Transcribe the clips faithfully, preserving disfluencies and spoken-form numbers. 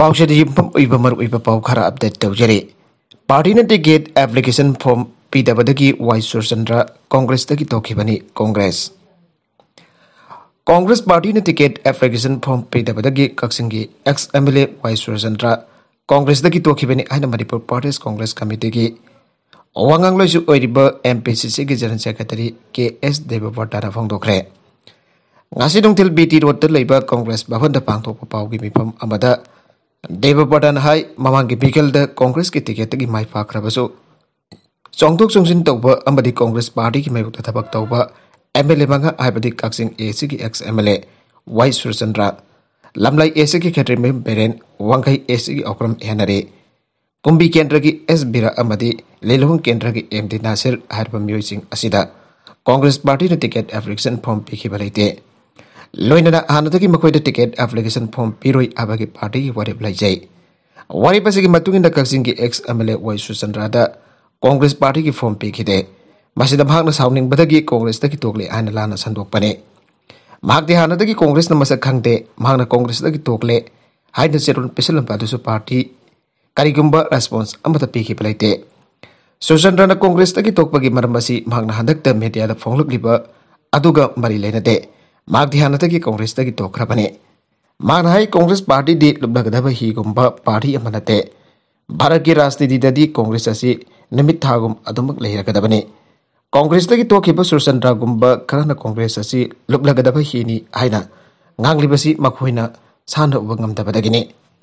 ꯄꯥꯎꯁꯤꯗ ꯌꯨꯝꯐꯝ ꯑꯣꯏꯕ ꯃꯔꯨꯑꯣꯏꯕ ꯄꯥꯎ ꯈꯔ ꯑꯞꯗꯦꯠ ꯇꯧꯖꯔꯤ꯫ ꯄꯥꯔꯇꯤꯅ ꯇꯤꯀꯦꯠ ꯑꯦꯄ꯭ꯂꯤꯀꯦꯁꯟ ꯐꯣꯔꯝ ꯄꯤꯗꯕꯗꯒꯤ ꯋꯥꯏ ꯁꯨꯔꯆꯟꯗ꯭ꯔ ꯀꯣꯡꯒ꯭ꯔꯦꯁꯇꯒꯤ ꯇꯣꯛꯈꯤꯕꯅꯤ꯫ ꯀꯣꯡꯒ꯭ꯔꯦꯁ ꯀꯣꯡꯒ꯭ꯔꯦꯁ ꯄꯥꯔꯇꯤꯅ ꯇꯤꯀꯦꯠ ꯑꯦꯄ꯭ꯂꯤꯀꯦꯁꯟ ꯐꯣꯔꯝ ꯄꯤꯗꯕꯗꯒꯤ ꯀꯛꯆꯤꯡꯒꯤ X M L A Y Surchandra ꯀꯣꯡꯒ꯭ꯔꯦꯁꯇꯒꯤ ꯇꯣꯛꯈꯤꯕꯅꯤ ꯍꯥꯏꯅ ꯃꯅꯤꯄꯨꯔ ꯄ꯭ꯔꯗꯦꯁ ꯀꯣꯡꯒ꯭ꯔꯦꯁ ꯀꯃꯤꯇꯤꯒꯤ ꯋꯥ ꯉꯥꯡꯂꯣꯏꯁꯨ ꯑꯣꯏꯔꯤꯕ ꯑꯦꯝ ꯄꯤ ꯁꯤ ꯁꯤꯒꯤ ꯖꯦꯅꯔꯦꯜ ꯁꯦꯀ꯭ꯔꯦꯇꯔꯤ ꯀꯦ ꯑꯦꯁ ꯗꯦꯕꯕ꯭ꯔꯇꯅ ꯐꯣꯡꯗꯣꯛꯈ꯭ꯔꯦ꯫ ꯉꯁꯤ ꯅꯨꯡꯊꯤꯜ ꯕꯤ ꯇꯤ ꯔꯣꯗꯇ ꯂꯩꯕ ꯀꯣꯡꯒ꯭ꯔꯦꯁ ꯚꯕꯟꯗ ꯄꯥꯡꯊꯣꯛꯄ ꯄꯥꯎꯒꯤ ꯃꯤꯐꯝ ꯑꯃꯗ ꯗꯦꯕꯕ꯭ꯔꯇꯅ ꯍꯥꯏ, ꯃꯃꯥꯡꯒꯤ ꯕꯤꯒꯜꯗ ꯀꯣꯡꯒ꯭ꯔꯦꯁꯀꯤ ꯇꯤꯀꯦꯠꯇꯒꯤ ꯃꯥꯏ ꯄꯥꯛꯈ꯭ꯔꯕꯁꯨ ꯆꯣꯡꯊꯣꯛ ꯆꯣꯡꯁꯤꯟ ꯇꯧꯕ ꯑꯃꯗꯤ ꯀꯣꯡꯒ꯭ꯔꯦꯁ ꯄꯥꯔꯇꯤꯒꯤ ꯃꯥꯌꯣꯛꯇ ꯊꯕꯛ ꯇꯧꯕ ꯑꯦꯝ ꯑꯦꯜ ꯑꯦ ꯃꯉꯥ, ꯍꯥꯏꯕꯗꯤ ꯀꯛꯆꯤꯡ ꯑꯦ ꯁꯤꯒꯤ X M L A Y Surchandra, ꯂꯝꯂꯥꯏ ꯑꯦ ꯁꯤꯒꯤ ꯈꯦꯇ꯭ꯔꯤꯃꯌꯨꯝ ꯕꯤꯔꯦꯟ, ꯋꯥꯡꯈꯩ ꯑꯦ ꯁꯤꯒꯤ ꯑꯣꯀ꯭ꯔꯝ ꯍꯦꯅꯔꯤ, ꯀꯨꯝꯕꯤ ꯀꯦꯟꯗ꯭ꯔꯒꯤ ꯑꯦꯁ ꯕꯤꯔꯥ ꯑꯃꯗꯤ ꯂꯤꯂꯣꯡ ꯀꯦꯟꯗ꯭ꯔꯒꯤ ꯑꯦꯝ ꯗꯤ ꯅꯥꯁꯤꯔ ꯍꯥꯏꯔꯤꯕ ꯃꯤꯑꯣꯏꯁꯤꯡ ꯑꯁꯤꯗ ꯀꯣꯡꯒ꯭ꯔꯦꯁ ꯄꯥꯔꯇꯤꯅ ꯇꯤꯀꯦꯠ ꯑꯦꯄ꯭ꯂꯤꯀꯦꯁꯟ ꯐꯣꯔꯝ ꯄꯤꯈꯤꯕ ꯂꯩꯇꯦ꯫ ꯂꯣꯏꯅꯅ ꯍꯥꯟꯅꯗꯒꯤ ꯃꯈꯣꯏꯗ ꯇꯤꯀꯦꯠ ꯑꯦꯄ꯭ꯂꯤꯀꯦꯁꯟ ꯐꯣꯔꯝ ꯄꯤꯔꯣꯏ ꯍꯥꯏꯕꯒꯤ ꯄꯥꯔꯇꯤꯒꯤ ꯋꯥꯔꯦꯞ ꯂꯩꯖꯩ꯫ ꯋꯥꯔꯦꯞ ꯑꯁꯤꯒꯤ ꯃꯇꯨꯡ ꯏꯟꯅ ꯀꯛꯆꯤꯡꯒꯤ ꯑꯦꯛꯁ ꯑꯦꯝ ꯑꯦꯜ ꯑꯦ ꯋꯥꯏ ꯁꯨꯔꯆꯟꯗ꯭ꯔꯗ ꯀꯣꯡꯒ꯭ꯔꯦꯁ ꯄꯥꯔꯇꯤꯒꯤ ꯐꯣꯔꯝ ꯄꯤꯈꯤꯗꯦ꯫ ꯃꯁꯤꯗ ꯃꯍꯥꯛꯅ ꯁꯥꯎꯅꯤꯡꯕꯗꯒꯤ ꯀꯣꯡꯒ꯭ꯔꯦꯁꯇꯒꯤ ꯇꯣꯛꯂꯦ ꯍꯥꯏꯅ ꯂꯥꯟꯅ ꯁꯟꯗꯣꯛꯄꯅꯤ꯫ ꯃꯍꯥꯛꯇꯤ ꯍꯥꯟꯅꯗꯒꯤ ꯀꯣꯡꯒ꯭ꯔꯦꯁꯅ ꯃꯁꯛ ꯈꯪꯗꯦ꯫ ꯃꯍꯥꯛꯅ ꯀꯣꯡꯒ꯭ꯔꯦꯁꯇꯒꯤ ꯇꯣꯛꯂꯦ ꯍꯥꯏꯅ ꯆꯦꯔꯣꯜ ꯄꯤꯁꯤꯜꯂꯝꯕ ꯑꯗꯨꯁꯨ ꯄꯥꯔꯇꯤ ꯀꯔꯤꯒꯨꯝꯕ ꯔꯦꯁꯄꯣꯟꯁ ꯑꯃꯠꯇ ꯄꯤꯈꯤꯕ ꯂꯩꯇꯦ꯫ ꯁꯨꯔꯆꯟꯗ꯭ꯔꯅ ꯀꯣꯡꯒ꯭ꯔꯦꯁꯇꯒꯤ ꯇꯣꯛꯄꯒꯤ ꯃꯔꯝ ꯑꯁꯤ ꯃꯍꯥꯛꯅ ꯍꯟꯗꯛꯇ ꯃꯦꯗꯤꯌꯥꯗ ꯐꯣꯡꯂꯛꯂꯤꯕ ꯑꯗꯨꯒ ꯃꯔꯤ ꯂꯩꯅꯗꯦ꯫ ꯃꯍꯥꯛꯇꯤ ꯍꯥꯟꯅꯗꯒꯤ ꯀꯣꯡꯒ꯭ꯔꯦꯁꯇꯒꯤ ꯇꯣꯛꯈ꯭ꯔꯕꯅꯤ꯫ ꯃꯍꯥꯛꯅ ꯍꯥꯏ, ꯀꯣꯡꯒ꯭ꯔꯦꯁ ꯄꯥꯔꯇꯤꯗꯤ ꯂꯨꯞꯂꯒꯗꯕ ꯍꯤꯒꯨꯝꯕ ꯄꯥꯔꯇꯤ ꯑꯃ ꯅꯠꯇꯦ꯫ ꯚꯥꯔꯠꯀꯤ ꯔꯥꯖꯅꯤꯇꯤꯗꯗꯤ ꯀꯣꯡꯒ꯭ꯔꯦꯁ ꯑꯁꯤ ꯅꯨꯃꯤꯠ ꯊꯥꯒꯨꯝ ꯑꯗꯨꯃꯛ ꯂꯩꯔꯒꯗꯕꯅꯤ꯫ ꯀꯣꯡꯒ꯭ꯔꯦꯁꯇꯒꯤ ꯇꯣꯛꯈꯤꯕ ꯁꯨꯔꯆꯟꯗ꯭ꯔꯒꯨꯝꯕ ꯈꯔꯅ ꯀꯣꯡꯒ꯭ꯔꯦꯁ ꯑꯁꯤ ꯂꯨꯞꯂꯒꯗꯕ ꯍꯤꯅꯤ ꯍꯥꯏꯅ ꯉꯥꯡꯂꯤꯕꯁꯤ ꯃꯈꯣꯏꯅ ꯁꯥꯟꯅ ꯎꯕ ꯉꯝꯗꯕꯗꯒꯤꯅꯤ꯫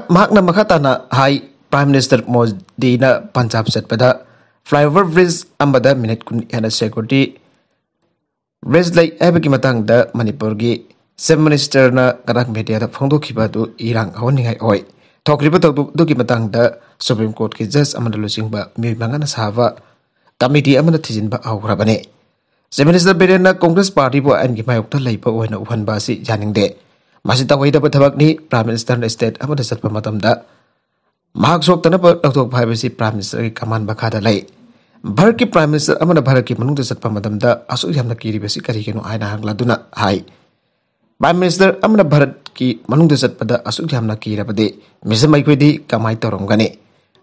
ꯃꯍꯥꯛꯅ ꯃꯈꯥ ꯇꯥꯅ ꯍꯥꯏ, ꯄ꯭ꯔꯥꯏꯝ ꯃꯤꯅꯤꯁꯇꯔ ꯃꯣꯗꯤꯅ ꯄꯟꯖꯥꯕ ꯆꯠꯄꯗ ꯐ꯭ꯂꯥꯏꯑꯣꯚꯔ ꯕ꯭ꯔꯤꯖ ꯑꯃꯗ ꯃꯤꯅꯤꯠ ꯀꯨꯟ ꯍꯦꯟꯅ ꯁꯦꯀ꯭ꯌꯨꯔꯤꯇꯤ ꯕ꯭ꯔꯤꯖ ꯂꯩ ꯍꯥꯏꯕꯒꯤ ꯃꯇꯥꯡꯗ ꯃꯅꯤꯄꯨꯔꯒꯤ ꯆꯤꯐ ꯃꯤꯅꯤꯁꯇꯔꯅ ꯉꯔꯥꯡ ꯃꯦꯗꯤꯌꯥꯗ ꯐꯣꯡꯗꯣꯛꯈꯤꯕ ꯑꯗꯨ ꯏꯔꯥꯡ ꯍꯧꯍꯟꯅꯤꯡꯉꯥꯏ ꯑꯣꯏ꯫ ꯊꯣꯛꯈ꯭ꯔꯤꯕ ꯊꯧꯗꯣꯛ ꯑꯗꯨꯒꯤ ꯃꯇꯥꯡꯗ ꯁꯨꯄ꯭ꯔꯤꯝ ꯀꯣꯔꯠꯀꯤ ꯖꯖ ꯑꯃꯅ ꯂꯨꯆꯤꯡꯕ ꯃꯤꯑꯣꯏ ꯃꯉꯥꯅ ꯁꯥꯕ ꯀꯃꯤꯇꯤ ꯑꯃꯅ ꯊꯤꯖꯤꯟꯕ ꯍꯧꯈ꯭ꯔꯕꯅꯤ꯫ ꯆꯤꯐ ꯃꯤꯅꯤꯁꯇꯔ ꯕꯤꯔꯦꯟꯅ ꯀꯣꯡꯒ꯭ꯔꯦꯁ ꯄꯥꯔꯇꯤꯕꯨ ꯑꯥꯏꯟꯒꯤ ꯃꯥꯌꯣꯛꯇ ꯂꯩꯕ ꯑꯣꯏꯅ ꯎꯍꯟꯕ ꯑꯁꯤ ꯌꯥꯅꯤꯡꯗꯦ꯫ ꯃꯁꯤ ꯇꯧꯍꯩꯗꯕ ꯊꯕꯛꯅꯤ꯫ ꯄ꯭ꯔꯥꯏꯝ ꯃꯤꯅꯤꯁꯇꯔꯅ ꯁ꯭ꯇꯦꯠ ꯑꯃꯗ ꯆꯠꯄ ꯃꯇꯝꯗ ꯃꯍꯥꯛ ꯁꯣꯛꯇꯅꯕ ꯂꯧꯊꯣꯛꯄ ꯍꯥꯏꯕꯁꯤ ꯄ꯭ꯔꯥꯏꯝ ꯃꯤꯅꯤꯁꯇꯔꯒꯤ ꯀꯃꯥꯟ ꯃꯈꯥꯗ ꯂꯩ꯫ ꯚꯥꯔꯠꯀꯤ ꯄ꯭ꯔꯥꯏꯝ ꯃꯤꯅꯤꯁꯇꯔ ꯑꯃꯅ ꯚꯥꯔꯠꯀꯤ ꯃꯅꯨꯡꯗ ꯆꯠꯄ ꯃꯇꯝꯗ ꯑꯁꯨꯛ ꯌꯥꯝꯅ ꯀꯤꯔꯤꯕꯁꯤ ꯀꯔꯤꯒꯤꯅꯣ ꯍꯥꯏꯅ ꯍꯪꯂꯗꯨꯅ ꯍꯥꯏ, ꯄ꯭ꯔꯥꯏꯝ ꯃꯤꯅꯤꯁꯇꯔ ꯑꯃꯅ ꯚꯥꯔꯠ ꯀꯤ ꯃꯅꯨꯡꯗ ꯆꯠꯄꯗ ꯑꯁꯨꯛ ꯌꯥꯝꯅ ꯀꯤꯔꯕꯗꯤ ꯃꯤꯖꯝ ꯑꯩꯈꯣꯏꯗꯤ ꯀꯃꯥꯏꯅ ꯇꯧꯔꯝꯒꯅꯤ?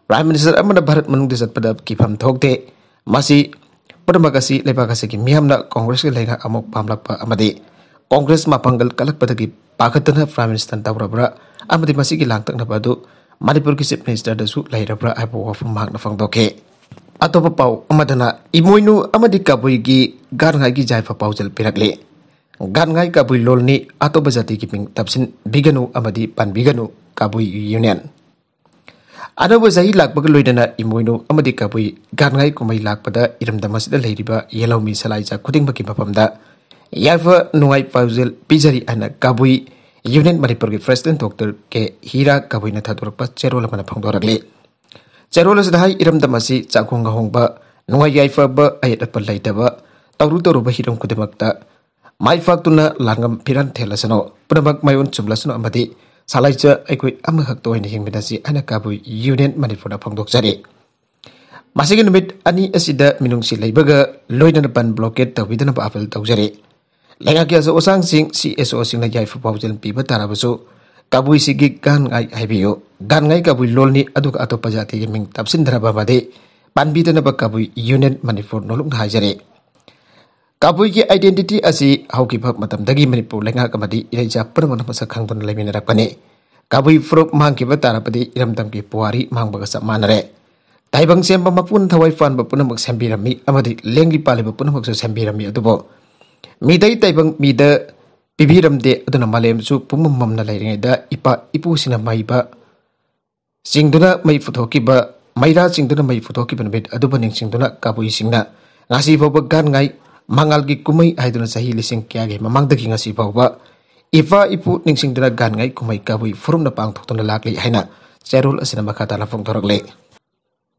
Prime Minister ꯑꯃꯅ ꯚꯥꯔꯠ ꯃꯅꯨꯡꯗ ꯆꯠꯄꯗ ꯀꯤꯐꯝ ꯊꯣꯛꯇꯦ꯫ ꯃꯁꯤ ꯄꯨꯝꯅꯃꯛ ꯑꯁꯤ ꯂꯩꯕꯥꯛ ꯑꯁꯤꯒꯤ ꯃꯤꯌꯥꯝꯅ ꯀꯣꯡꯒ꯭ꯔꯦꯁꯀꯤ ꯂꯩꯉꯥꯛ ꯑꯃꯨꯛ ꯄꯥꯝꯂꯛꯄ ꯑꯃꯗꯤ ꯀꯣꯡꯒ꯭ꯔꯦꯁ ꯃꯄꯥꯡꯒꯜ ꯀꯜꯂꯛꯄꯗꯒꯤ ꯄꯥꯈꯠꯇꯅ Prime Minister ꯇꯧꯔꯕ꯭ꯔꯥ ꯑꯃꯗꯤ ꯃꯁꯤꯒꯤ ꯂꯥꯡꯇꯛꯅꯕ ꯑꯗꯨ ꯃꯅꯤꯄꯨꯔꯒꯤ Chief Minister ꯗꯁꯨ ꯂꯩꯔꯕ꯭ꯔꯥ ꯍꯥꯏꯕ ꯋꯥꯐꯝ ꯃꯍꯥꯛꯅ ꯐꯣꯡꯗꯣꯛꯈꯤ꯫ ꯑꯇꯣꯞꯄ ꯄꯥꯎ ꯑꯃꯗꯅ ꯏꯃꯣꯏꯅꯨ ꯑꯃꯗꯤ ꯀꯕꯨꯏꯒꯤ ꯒꯥꯟꯉꯥꯏꯒꯤ ꯌꯥꯏꯐ ꯄꯥꯎꯖꯦꯜ ꯄꯤꯔꯛꯂꯤ꯫ ꯒꯥꯟꯉꯥꯏ ꯀꯕꯨꯏ ꯂꯣꯜꯅꯤ, ꯑꯇꯣꯞꯄ ꯖꯥꯇꯤꯒꯤ ꯃꯤꯡ ꯇꯞꯁꯤꯟꯕꯤꯒꯅꯨ ꯑꯃꯗꯤ ꯄꯟꯕꯤꯒꯅꯨ, ꯀꯕꯨꯏ Union꯫ ꯑꯅꯧꯕ ꯆꯍꯤ ꯂꯥꯛꯄꯒ ꯂꯣꯏꯅꯅ ꯏꯃꯣꯏꯅꯨ ꯑꯃꯗꯤ ꯀꯕꯨꯏ ꯒꯥꯟꯉꯥꯏ ꯀꯨꯝꯍꯩ ꯂꯥꯛꯄꯗ ꯏꯔꯝꯗꯝ ꯑꯁꯤꯗ ꯂꯩꯔꯤꯕ ꯌꯦꯜꯍꯧꯃꯤ ꯁꯂꯥꯏꯆꯥ ꯈꯨꯗꯤꯡꯃꯛꯀꯤ ꯃꯐꯝꯗ ꯌꯥꯏꯐ ꯅꯨꯡꯉꯥꯏ ꯄꯥꯎꯖꯦꯜ ꯄꯤꯖꯔꯤ ꯍꯥꯏꯅ ꯀꯕꯨꯏ Union ꯃꯅꯤꯄꯨꯔꯒꯤ President Doctor ꯀꯦ ꯍꯤꯔꯥ ꯀꯕꯨꯏꯅ ꯊꯥꯗꯣꯔꯛꯄ ꯆꯦꯔꯣꯜ ꯑꯃꯅ ꯐꯣꯡꯗꯣꯔꯛꯂꯤ꯫ ꯆꯦꯔꯣꯜ ꯑꯁꯤꯗ ꯍꯥꯏ, ꯏꯔꯝꯗꯝ ꯑꯁꯤ ꯆꯥꯛꯈꯣꯡ ꯑꯍꯣꯡꯕ, ꯅꯨꯡꯉꯥꯏ ꯌꯥꯏꯐꯕ, ꯑꯌꯦꯠ ꯑꯄꯟ ꯂꯩꯇꯕ, ꯇꯧꯔꯨ ꯇꯧꯔꯨꯕ ꯍꯤꯔꯝ ꯈꯨꯗꯤꯡꯃꯛꯇ ꯃꯥꯏ ꯄꯥꯛꯇꯨꯅ ꯂꯥꯡꯉꯝ ꯐꯤꯔꯥꯟ ꯊꯦꯜꯂꯁꯅꯨ, ꯄꯨꯝꯅꯃꯛ ꯃꯥꯏꯑꯣꯟ ꯆꯨꯝꯂꯁꯅꯨ ꯑꯃꯗꯤ ꯁꯂꯥꯏꯆꯥ ꯑꯩꯈꯣꯏ ꯑꯃꯈꯛꯇ ꯑꯣꯏꯅ ꯍꯤꯡꯃꯤꯟꯅꯁꯤ ꯍꯥꯏꯅ ꯀꯕꯨꯏ Union ꯃꯅꯤꯄꯨꯔꯅ ꯐꯣꯡꯗꯣꯛꯆꯔꯤ꯫ ꯃꯁꯤꯒꯤ ꯅꯨꯃꯤꯠ ꯑꯅꯤ ꯑꯁꯤꯗ ꯃꯤꯅꯨꯡꯁꯤ ꯂꯩꯕꯒ ꯂꯣꯏꯅꯅ ꯕꯟ blockade ꯇꯧꯕꯤꯗꯅꯕ appeal ꯇꯧꯖꯔꯤ꯫ ꯂꯩꯉꯥꯛꯀꯤ ꯑꯆꯧ ꯑꯁꯥꯡꯁꯤꯡ, CSO ꯁꯤꯡꯅ ꯌꯥꯏꯐ ꯄꯥꯎꯖꯦꯜ ꯄꯤꯕ ꯇꯥꯔꯕꯁꯨ ꯀꯕꯨꯏꯁꯤꯒꯤ ꯒꯥꯟꯉꯥꯏ ꯍꯥꯏꯕꯤꯌꯨ꯫ ꯒꯥꯟꯉꯥꯏ ꯀꯕꯨꯏ ꯂꯣꯜꯅꯤ, ꯑꯗꯨꯒ ꯑꯇꯣꯞꯄ ꯖꯥꯇꯤꯒꯤ ꯃꯤꯡ ꯇꯞꯁꯤꯟꯗꯅꯕ ꯑꯃꯗꯤ ꯄꯟꯕꯤꯗꯅꯕ ꯀꯕꯨꯏ Union ꯃꯅꯤꯄꯨꯔ ꯅꯣꯂꯨꯛꯅ ꯍꯥꯏꯖꯔꯤ꯫ ꯀꯕꯨꯏꯒꯤ identity ꯑꯁꯤ ꯍꯧꯈꯤꯕ ꯃꯇꯝꯗꯒꯤ ꯃꯅꯤꯄꯨꯔ ꯂꯩꯉꯥꯛ ꯑꯃꯗꯤ ꯏꯔꯩꯆꯥ ꯄꯨꯝꯅꯃꯛꯅ ꯃꯁꯛ ꯈꯪꯗꯨꯅ ꯂꯩꯃꯤꯟꯅꯔꯛꯄꯅꯤ꯫ ꯀꯕꯨꯏ ꯐꯨꯔꯨꯞ ꯃꯥꯡꯈꯤꯕ ꯇꯥꯔꯕꯗꯤ ꯏꯔꯝꯗꯝꯒꯤ ꯄꯨꯋꯥꯔꯤ ꯃꯥꯡꯕꯒ ꯆꯞ ꯃꯥꯟꯅꯔꯦ꯫ ꯇꯥꯏꯕꯪ ꯁꯦꯝꯕ ꯃꯄꯨꯅ ꯊꯋꯥꯏ ꯄꯥꯟꯕ ꯄꯨꯝꯅꯃꯛ ꯁꯦꯝꯕꯤꯔꯝꯃꯤ ꯑꯃꯗꯤ ꯂꯦꯡꯂꯤ ꯄꯥꯜꯂꯤꯕ ꯄꯨꯝꯅꯃꯛꯁꯨ ꯁꯦꯝꯕꯤꯔꯝꯃꯤ꯫ ꯑꯗꯨꯕꯨ ꯃꯤꯗꯩ ꯇꯥꯏꯕꯪ ꯃꯤꯗ ꯄꯤꯕꯤꯔꯝꯗꯦ꯫ ꯑꯗꯨꯅ ꯃꯥꯂꯦꯝꯁꯨ ꯄꯨꯝꯃꯝ ꯃꯝꯅ ꯂꯩꯔꯤꯉꯩꯗ ꯏꯄꯥ ꯏꯄꯨꯁꯤꯡꯅ ꯃꯩꯕ ꯆꯤꯡꯗꯨꯅ ꯃꯩ ꯄꯨꯊꯣꯛꯈꯤꯕ, ꯃꯩꯔꯥ ꯆꯤꯡꯗꯨꯅ ꯃꯩ ꯄꯨꯊꯣꯛꯈꯤꯕ ꯅꯨꯃꯤꯠ ꯑꯗꯨꯕꯨ ꯅꯤꯡꯁꯤꯡꯗꯨꯅ ꯀꯕꯨꯏꯁꯤꯡꯅ ꯉꯁꯤ ꯐꯥꯎꯕ ꯒꯥꯟꯉꯥꯏ ꯃꯉꯥꯜꯒꯤ ꯀꯨꯝꯍꯩ ꯍꯥꯏꯗꯨꯅ ꯆꯍꯤ ꯂꯤꯁꯤꯡ ꯀꯌꯥꯒꯤ ꯃꯃꯥꯡꯗꯒꯤ ꯉꯁꯤ ꯐꯥꯎꯕ ꯏꯄꯥ ꯏꯄꯨ ꯅꯤꯡꯁꯤꯡꯗꯨꯅ ꯒꯥꯟꯉꯥꯏ ꯀꯨꯝꯍꯩ ꯀꯕꯨꯏ ꯐꯨꯔꯨꯞꯅ ꯄꯥꯡꯊꯣꯛꯇꯨꯅ ꯂꯥꯛꯂꯤ ꯍꯥꯏꯅ ꯆꯦꯔꯣꯜ ꯑꯁꯤꯅ ꯃꯈꯥ ꯇꯥꯅ ꯐꯣꯡꯗꯣꯔꯛꯂꯤ꯫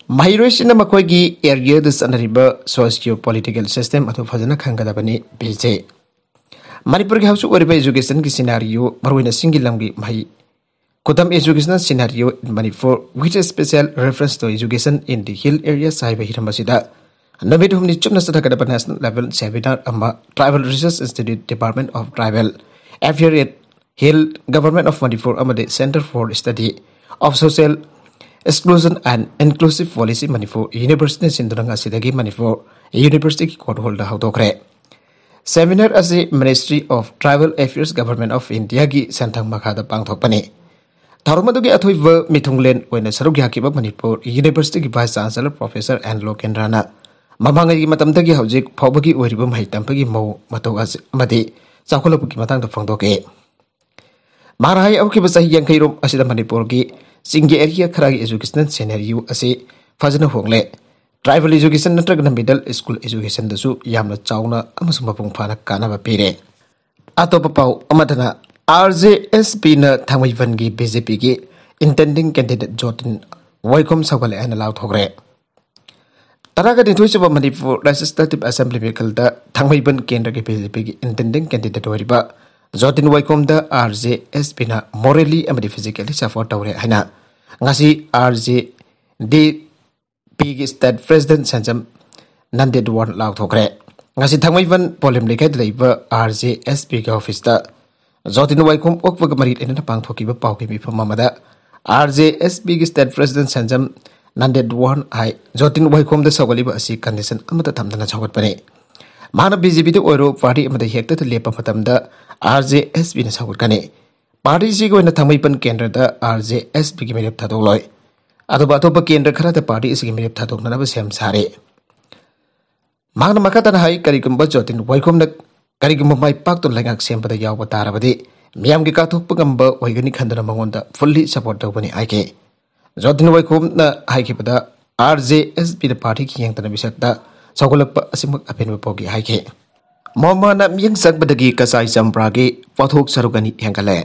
ꯃꯍꯩꯔꯣꯏꯁꯤꯡꯅ ꯃꯈꯣꯏꯒꯤ areaꯗ ꯆꯠꯅꯔꯤꯕ socio political system ꯑꯗꯨ ꯐꯖꯅ ꯈꯪꯒꯗꯕꯅꯤ꯫ ꯄꯤꯖꯦ꯫ ꯃꯅꯤꯄꯨꯔꯒꯤ ꯍꯧꯖꯤꯛ ꯑꯣꯏꯔꯤꯕ educationꯒꯤ scenario, ꯃꯔꯨꯑꯣꯏꯅ ꯆꯤꯡꯒꯤ ꯂꯝꯒꯤ ꯃꯍꯩ ꯈꯨꯗꯝ educational scenario in Manipur with a special reference to education in the hill areas ꯍꯥꯏꯕ ꯍꯤꯔꯝ ꯑꯁꯤꯗ ꯅꯨꯃꯤꯠ ꯍꯨꯝꯅꯤ ꯆꯨꯞꯅ ꯆꯠꯊꯒꯗꯕ national level seminar ꯑꯃ Tribal Research Institute, Department of Tribal Affairs at hill, Government of Manipur ꯑꯃꯗꯤ Centre for Study of Social Exclusion and Inclusive Policy Manipur University ꯁꯤꯟꯗꯨꯅ ꯉꯁꯤꯗꯒꯤ ꯃꯅꯤꯄꯨꯔ ꯌꯨꯅꯤꯚꯔꯁꯤꯇꯤꯒꯤ ꯀꯣꯔꯠ ꯍꯣꯜꯗ ꯍꯧꯗꯣꯛꯈ꯭ꯔꯦ꯫ ꯁꯦꯃꯤꯅꯥꯔ ꯑꯁꯤ Ministry of Tribal Affairs, Government of Indiaꯒꯤ ꯁꯦꯟꯊꯪ ꯃꯈꯥꯗ ꯄꯥꯡꯊꯣꯛꯄꯅꯤ꯫ ꯊꯧꯔꯝ ꯑꯗꯨꯒꯤ ꯑꯊꯣꯏꯕ ꯃꯤꯊꯨꯡꯂꯦꯟ ꯑꯣꯏꯅ ꯁꯔꯨꯛ ꯌꯥꯈꯤꯕ ꯃꯅꯤꯄꯨꯔ ꯌꯨꯅꯤꯚꯔꯁꯤꯇꯤꯒꯤ Vice Chancellor Professor ꯑꯦꯟ ꯂꯣꯀꯦꯟꯗ꯭ꯔꯅ ꯃꯃꯥꯡꯉꯩꯒꯤ ꯃꯇꯝꯗꯒꯤ ꯍꯧꯖꯤꯛ ꯐꯥꯎꯕꯒꯤ ꯑꯣꯏꯔꯤꯕ ꯃꯍꯩ ꯇꯝꯕꯒꯤ ꯃꯑꯣꯡ ꯃꯇꯧ ꯑꯁꯤ ꯑꯃꯗꯤ ꯆꯥꯎꯈꯠꯂꯛꯄꯒꯤ ꯃꯇꯥꯡꯗ ꯐꯣꯡꯗꯣꯛꯈꯤ꯫ ꯃꯍꯥꯛꯅ ꯍꯥꯏ, ꯍꯧꯈꯤꯕ ꯆꯍꯤ ꯌꯥꯡꯈꯩ ꯔꯣꯝ ꯑꯁꯤꯗ ꯃꯅꯤꯄꯨꯔꯒꯤ ꯆꯤꯡꯒꯤ ꯑꯦꯔꯤꯌꯥ ꯈꯔꯒꯤ educational scenario ꯑꯁꯤ ꯐꯖꯅ ꯍꯣꯡꯂꯦ꯫ Tribal education ꯅꯠꯇ꯭ꯔꯒꯅ middle school educationꯗꯁꯨ ꯌꯥꯝꯅ ꯆꯥꯎꯅ ꯑꯃꯁꯨꯡ ꯃꯄꯨꯡ ꯐꯥꯅ ꯀꯥꯟꯅꯕ ꯄꯤꯔꯦ꯫ ꯑꯇꯣꯞꯄ ꯄꯥꯎ ꯑꯃꯗꯅ, RJSPꯅ ꯊꯥꯡꯃꯩꯕꯟꯒꯤ BJPꯒꯤ intending candidate ꯖꯣꯇꯤꯟ ꯋꯥꯏꯈꯣꯝ ꯁꯧꯒꯠꯂꯦ ꯍꯥꯏꯅ ꯂꯥꯎꯊꯣꯛꯈ꯭ꯔꯦ꯫ ꯇꯔꯥꯒ ꯅꯤꯊꯣꯏ ꯁꯨꯕ ꯃꯅꯤꯄꯨꯔ Legislative Assembly ꯃꯤꯈꯜꯗ ꯊꯥꯡꯃꯩꯕꯟ ꯀꯦꯟꯗ꯭ꯔꯒꯤ BJPꯒꯤ intending candidate ꯑꯣꯏꯔꯤꯕ ꯖꯣꯇꯤꯟ ꯋꯥꯏꯈꯣꯝꯗ RJSPꯅ morally ꯑꯃꯗꯤ physically support ꯇꯧꯔꯦ ꯍꯥꯏꯅ ꯉꯁꯤ RJDPꯒꯤ state president ꯁꯟꯖꯝ ꯅꯟꯗꯦꯗꯋꯥꯟ ꯂꯥꯎꯊꯣꯛꯈ꯭ꯔꯦ꯫ ꯉꯁꯤ ꯊꯥꯡꯃꯩꯕꯟ ꯄꯣꯂꯦꯝ ꯂꯩꯀꯥꯏꯗ ꯂꯩꯕ RJSPꯒꯤ officeꯇ ꯖꯣꯇꯤꯟ ꯋꯥꯏꯈꯣꯝ ꯑꯣꯛꯄꯒ ꯃꯔꯤ ꯂꯩꯅꯅ ꯄꯥꯡꯊꯣꯛꯈꯤꯕ ꯄꯥꯎꯒꯤ ꯃꯤꯐꯝ ꯑꯃꯗ RJSPꯒꯤ state president ꯁꯟꯖꯝ ꯅꯟꯗꯦꯗꯋꯥꯟ ꯍꯥꯏ, ꯖꯣꯇꯤꯟ ꯋꯥꯏꯈꯣꯝꯗ ꯁꯧꯒꯠꯂꯤꯕ ꯑꯁꯤ condition ꯑꯃꯠꯇ ꯊꯝꯗꯅ ꯁꯧꯒꯠꯄꯅꯤ꯫ ꯃꯥꯅ BJPꯗ ꯑꯣꯏꯔꯣ party ꯑꯃꯗ ꯍꯦꯛꯇꯗ ꯂꯦꯞꯄ ꯃꯇꯝꯗ RJSPꯅ ꯁꯧꯒꯠꯀꯅꯤ꯫ Partyꯁꯤꯒꯤ ꯑꯣꯏꯅ ꯊꯥꯡꯃꯩꯕꯟ ꯀꯦꯟꯗ꯭ꯔꯗ RJSPꯒꯤ ꯃꯤꯔꯦꯞ ꯊꯥꯗꯣꯛꯂꯣꯏ꯫ ꯑꯗꯨꯕꯨ ꯑꯇꯣꯞꯄ ꯀꯦꯟꯗ꯭ꯔ ꯈꯔꯗ party ꯑꯁꯤꯒꯤ ꯃꯤꯔꯦꯞ ꯊꯥꯗꯣꯛꯅꯅꯕ ꯁꯦꯝ ꯁꯥꯔꯤ꯫ ꯃꯍꯥꯛꯅ ꯃꯈꯥ ꯇꯥꯅ ꯍꯥꯏ, ꯀꯔꯤꯒꯨꯝꯕ ꯖꯣꯇꯤꯟ ꯋꯥꯏꯈꯣꯝꯅ ꯀꯔꯤꯒꯨꯝꯕ ꯃꯥꯏ ꯄꯥꯛꯇꯨꯅ ꯂꯩꯉꯥꯛ ꯁꯦꯝꯕꯗ ꯌꯥꯎꯕ ꯇꯥꯔꯕꯗꯤ ꯃꯤꯌꯥꯝꯒꯤ ꯀꯥꯊꯣꯛꯄ ꯉꯝꯕ ꯑꯣꯏꯒꯅꯤ ꯈꯟꯗꯨꯅ ꯃꯉꯣꯟꯗ fully support ꯇꯧꯒꯅꯤ ꯍꯥꯏꯈꯤ꯫ ꯖꯣꯇꯤꯟ ꯋꯥꯏꯈꯣꯝꯅ ꯍꯥꯏꯈꯤꯕꯗ, RJSPꯅ partyꯒꯤ ꯌꯦꯡꯗꯅ ꯃꯤꯁꯛꯇ ꯁꯧꯒꯠꯂꯛꯄ ꯑꯁꯤꯃꯛ ꯑꯄꯦꯟꯕ ꯄꯣꯛꯏ ꯍꯥꯏꯈꯤ꯫ ꯃꯣꯃꯥꯅ ꯃꯤꯠꯌꯦꯡ ꯆꯪꯕꯗꯒꯤ ꯀꯆꯥꯏ ꯆꯝꯄ꯭ꯔꯥꯒꯤ ꯄꯣꯠꯊꯣꯛ ꯁꯔꯨꯛ ꯑꯅꯤ ꯍꯦꯟꯒꯠꯂꯦ꯫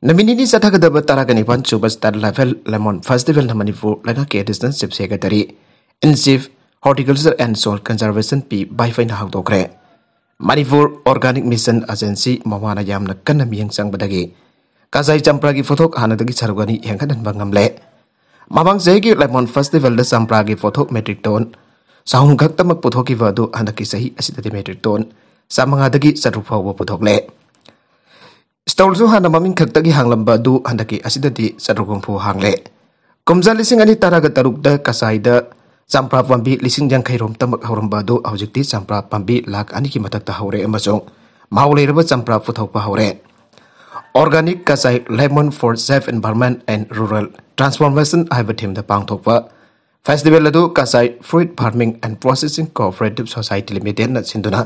ꯅꯨꯃꯤꯠ ꯅꯤꯅꯤ ꯆꯠꯊꯒꯗꯕ ꯇꯔꯥꯒ ꯅꯤꯄꯥꯟ ꯁꯨꯕ State Level Lemon Festivalꯅ ꯃꯅꯤꯄꯨꯔ ꯂꯩꯉꯥꯛꯀꯤ Additional Chief Secretary in Chief Horticulture and Soil Conservation P ꯕꯥꯏꯐꯩꯅ ꯍꯧꯗꯣꯛꯈ꯭ꯔꯦ꯫ Manipur Organic Mission Agency ꯃꯣꯃꯥꯅ ꯌꯥꯝꯅ ꯀꯟꯅ ꯃꯤꯠꯌꯦꯡ ꯆꯪꯕꯗꯒꯤ ꯀꯆꯥꯏ ꯆꯝꯄ꯭ꯔꯥꯒꯤ ꯄꯣꯠꯊꯣꯛ ꯍꯥꯟꯅꯗꯒꯤ ꯁꯔꯨꯛ ꯑꯅꯤ ꯍꯦꯟꯒꯠꯍꯟꯕ ꯉꯝꯂꯦ꯫ ꯃꯃꯥꯡ ꯆꯍꯤꯒꯤ Lemon Festivalꯗ ꯆꯝꯄ꯭ꯔꯥꯒꯤ ꯄꯣꯠꯊꯣꯛ metric ton ꯆꯍꯨꯝ ꯈꯛꯇꯃꯛ ꯄꯨꯊꯣꯛꯈꯤꯕ ꯑꯗꯨ ꯍꯟꯗꯛꯀꯤ ꯆꯍꯤ ꯑꯁꯤꯗꯗꯤ metric ton ꯆꯥꯃꯉꯥꯗꯒꯤ ꯆꯥꯇ꯭ꯔꯨꯛ ꯐꯥꯎꯕ ꯄꯨꯊꯣꯛꯂꯦ꯫ Stallꯁꯨ ꯍꯥꯟꯅ ꯃꯃꯤꯡ ꯈꯛꯇꯒꯤ ꯍꯥꯡꯂꯝꯕ ꯑꯗꯨ ꯍꯟꯗꯛꯀꯤ ꯑꯁꯤꯗꯗꯤ ꯆꯥꯇ꯭ꯔꯨꯛ ꯍꯨꯝꯐꯨ ꯍꯥꯡꯂꯦ꯫ ꯀꯨꯝꯖꯥ ꯂꯤꯁꯤꯡ ꯑꯅꯤ ꯇꯔꯥꯒ ꯇꯔꯨꯛꯇ ꯀꯆꯥꯏꯗ ꯆꯝꯄ꯭ꯔꯥ ꯄꯥꯝꯕꯤ ꯂꯤꯁꯤꯡ ꯌꯥꯡꯈꯩ ꯔꯣꯝꯇꯃꯛ ꯍꯧꯔꯝꯕ ꯑꯗꯨ ꯍꯧꯖꯤꯛꯇꯤ ꯆꯝꯄ꯭ꯔꯥ ꯄꯥꯝꯕꯤ ꯂꯥꯈ ꯑꯅꯤꯒꯤ ꯃꯊꯛꯇ ꯍꯧꯔꯦ ꯑꯃꯁꯨꯡ ꯃꯍꯥꯎ ꯂꯩꯔꯕ ꯆꯝꯄ꯭ꯔꯥ ꯄꯨꯊꯣꯛꯄ ꯍꯧꯔꯦ꯫ Organic Kachai Lemon for Safe Environment and Rural Transformation ꯍꯥꯏꯕ themeꯗ ꯄꯥꯡꯊꯣꯛꯄ festival ꯑꯗꯨ Kachai Fruit Farming and Processing Cooperative Society Limitedꯅ ꯁꯤꯟꯗꯨꯅ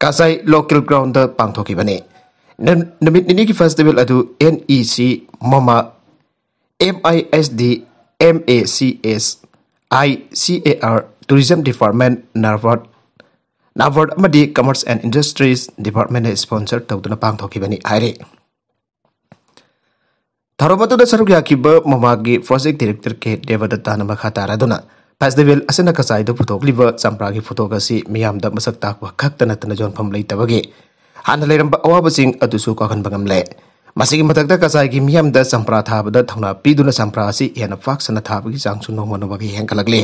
ꯀꯆꯥꯏ Local Groundꯗ ꯄꯥꯡꯊꯣꯛꯈꯤꯕꯅꯤ꯫ ꯅ-, ꯅꯨꯃꯤꯠ ꯅꯤꯅꯤꯒꯤ festival ꯑꯗꯨ NEC, MoMA, MISD, MACS, ICAR, Tourism Department, NABARD, NABARD ꯑꯃꯗꯤ Commerce and Industries Departmentꯅ sponsor ꯇꯧꯗꯨꯅ ꯄꯥꯡꯊꯣꯛꯈꯤꯕꯅꯤ ꯍꯥꯏꯔꯤ꯫ ꯊꯧꯔꯝ ꯑꯗꯨꯗ ꯁꯔꯨꯛ ꯌꯥꯈꯤꯕ MoMAꯒꯤ Project Director ꯀꯦ ꯗꯦꯕꯗꯠꯇꯥꯅ ꯃꯈꯥ ꯇꯥꯔꯗꯨꯅ, festival ꯑꯁꯤꯅ ꯀꯆꯥꯏꯗ ꯄꯨꯊꯣꯛꯂꯤꯕ ꯆꯝꯄ꯭ꯔꯥꯒꯤ ꯄꯣꯠꯊꯣꯛ ꯑꯁꯤ ꯃꯤꯌꯥꯝꯗ ꯃꯁꯛ ꯇꯥꯛꯄ ꯈꯛꯇ ꯅꯠꯇꯅ ꯌꯣꯟꯐꯝ ꯂꯩꯇꯕꯒꯤ ꯍꯥꯟꯅ ꯂꯩꯔꯝꯕ ꯑꯋꯥꯕꯁꯤꯡ ꯑꯗꯨꯁꯨ ꯀꯣꯛꯍꯟꯕ ꯉꯝꯂꯦ꯫ ꯃꯁꯤꯒꯤ ꯃꯊꯛꯇ ꯀꯆꯥꯏꯒꯤ ꯃꯤꯌꯥꯝꯗ ꯆꯝꯄ꯭ꯔꯥ ꯊꯥꯕꯗ ꯊꯧꯅꯥ ꯄꯤꯗꯨꯅ ꯆꯝꯄ꯭ꯔꯥ ꯑꯁꯤ ꯍꯦꯟꯅ ꯄꯥꯛ ꯁꯟꯅ ꯊꯥꯕꯒꯤ ꯆꯥꯡꯁꯨ ꯅꯣꯡꯃ ꯅꯣꯡꯃꯒꯤ ꯍꯦꯟꯒꯠꯂꯛꯂꯤ꯫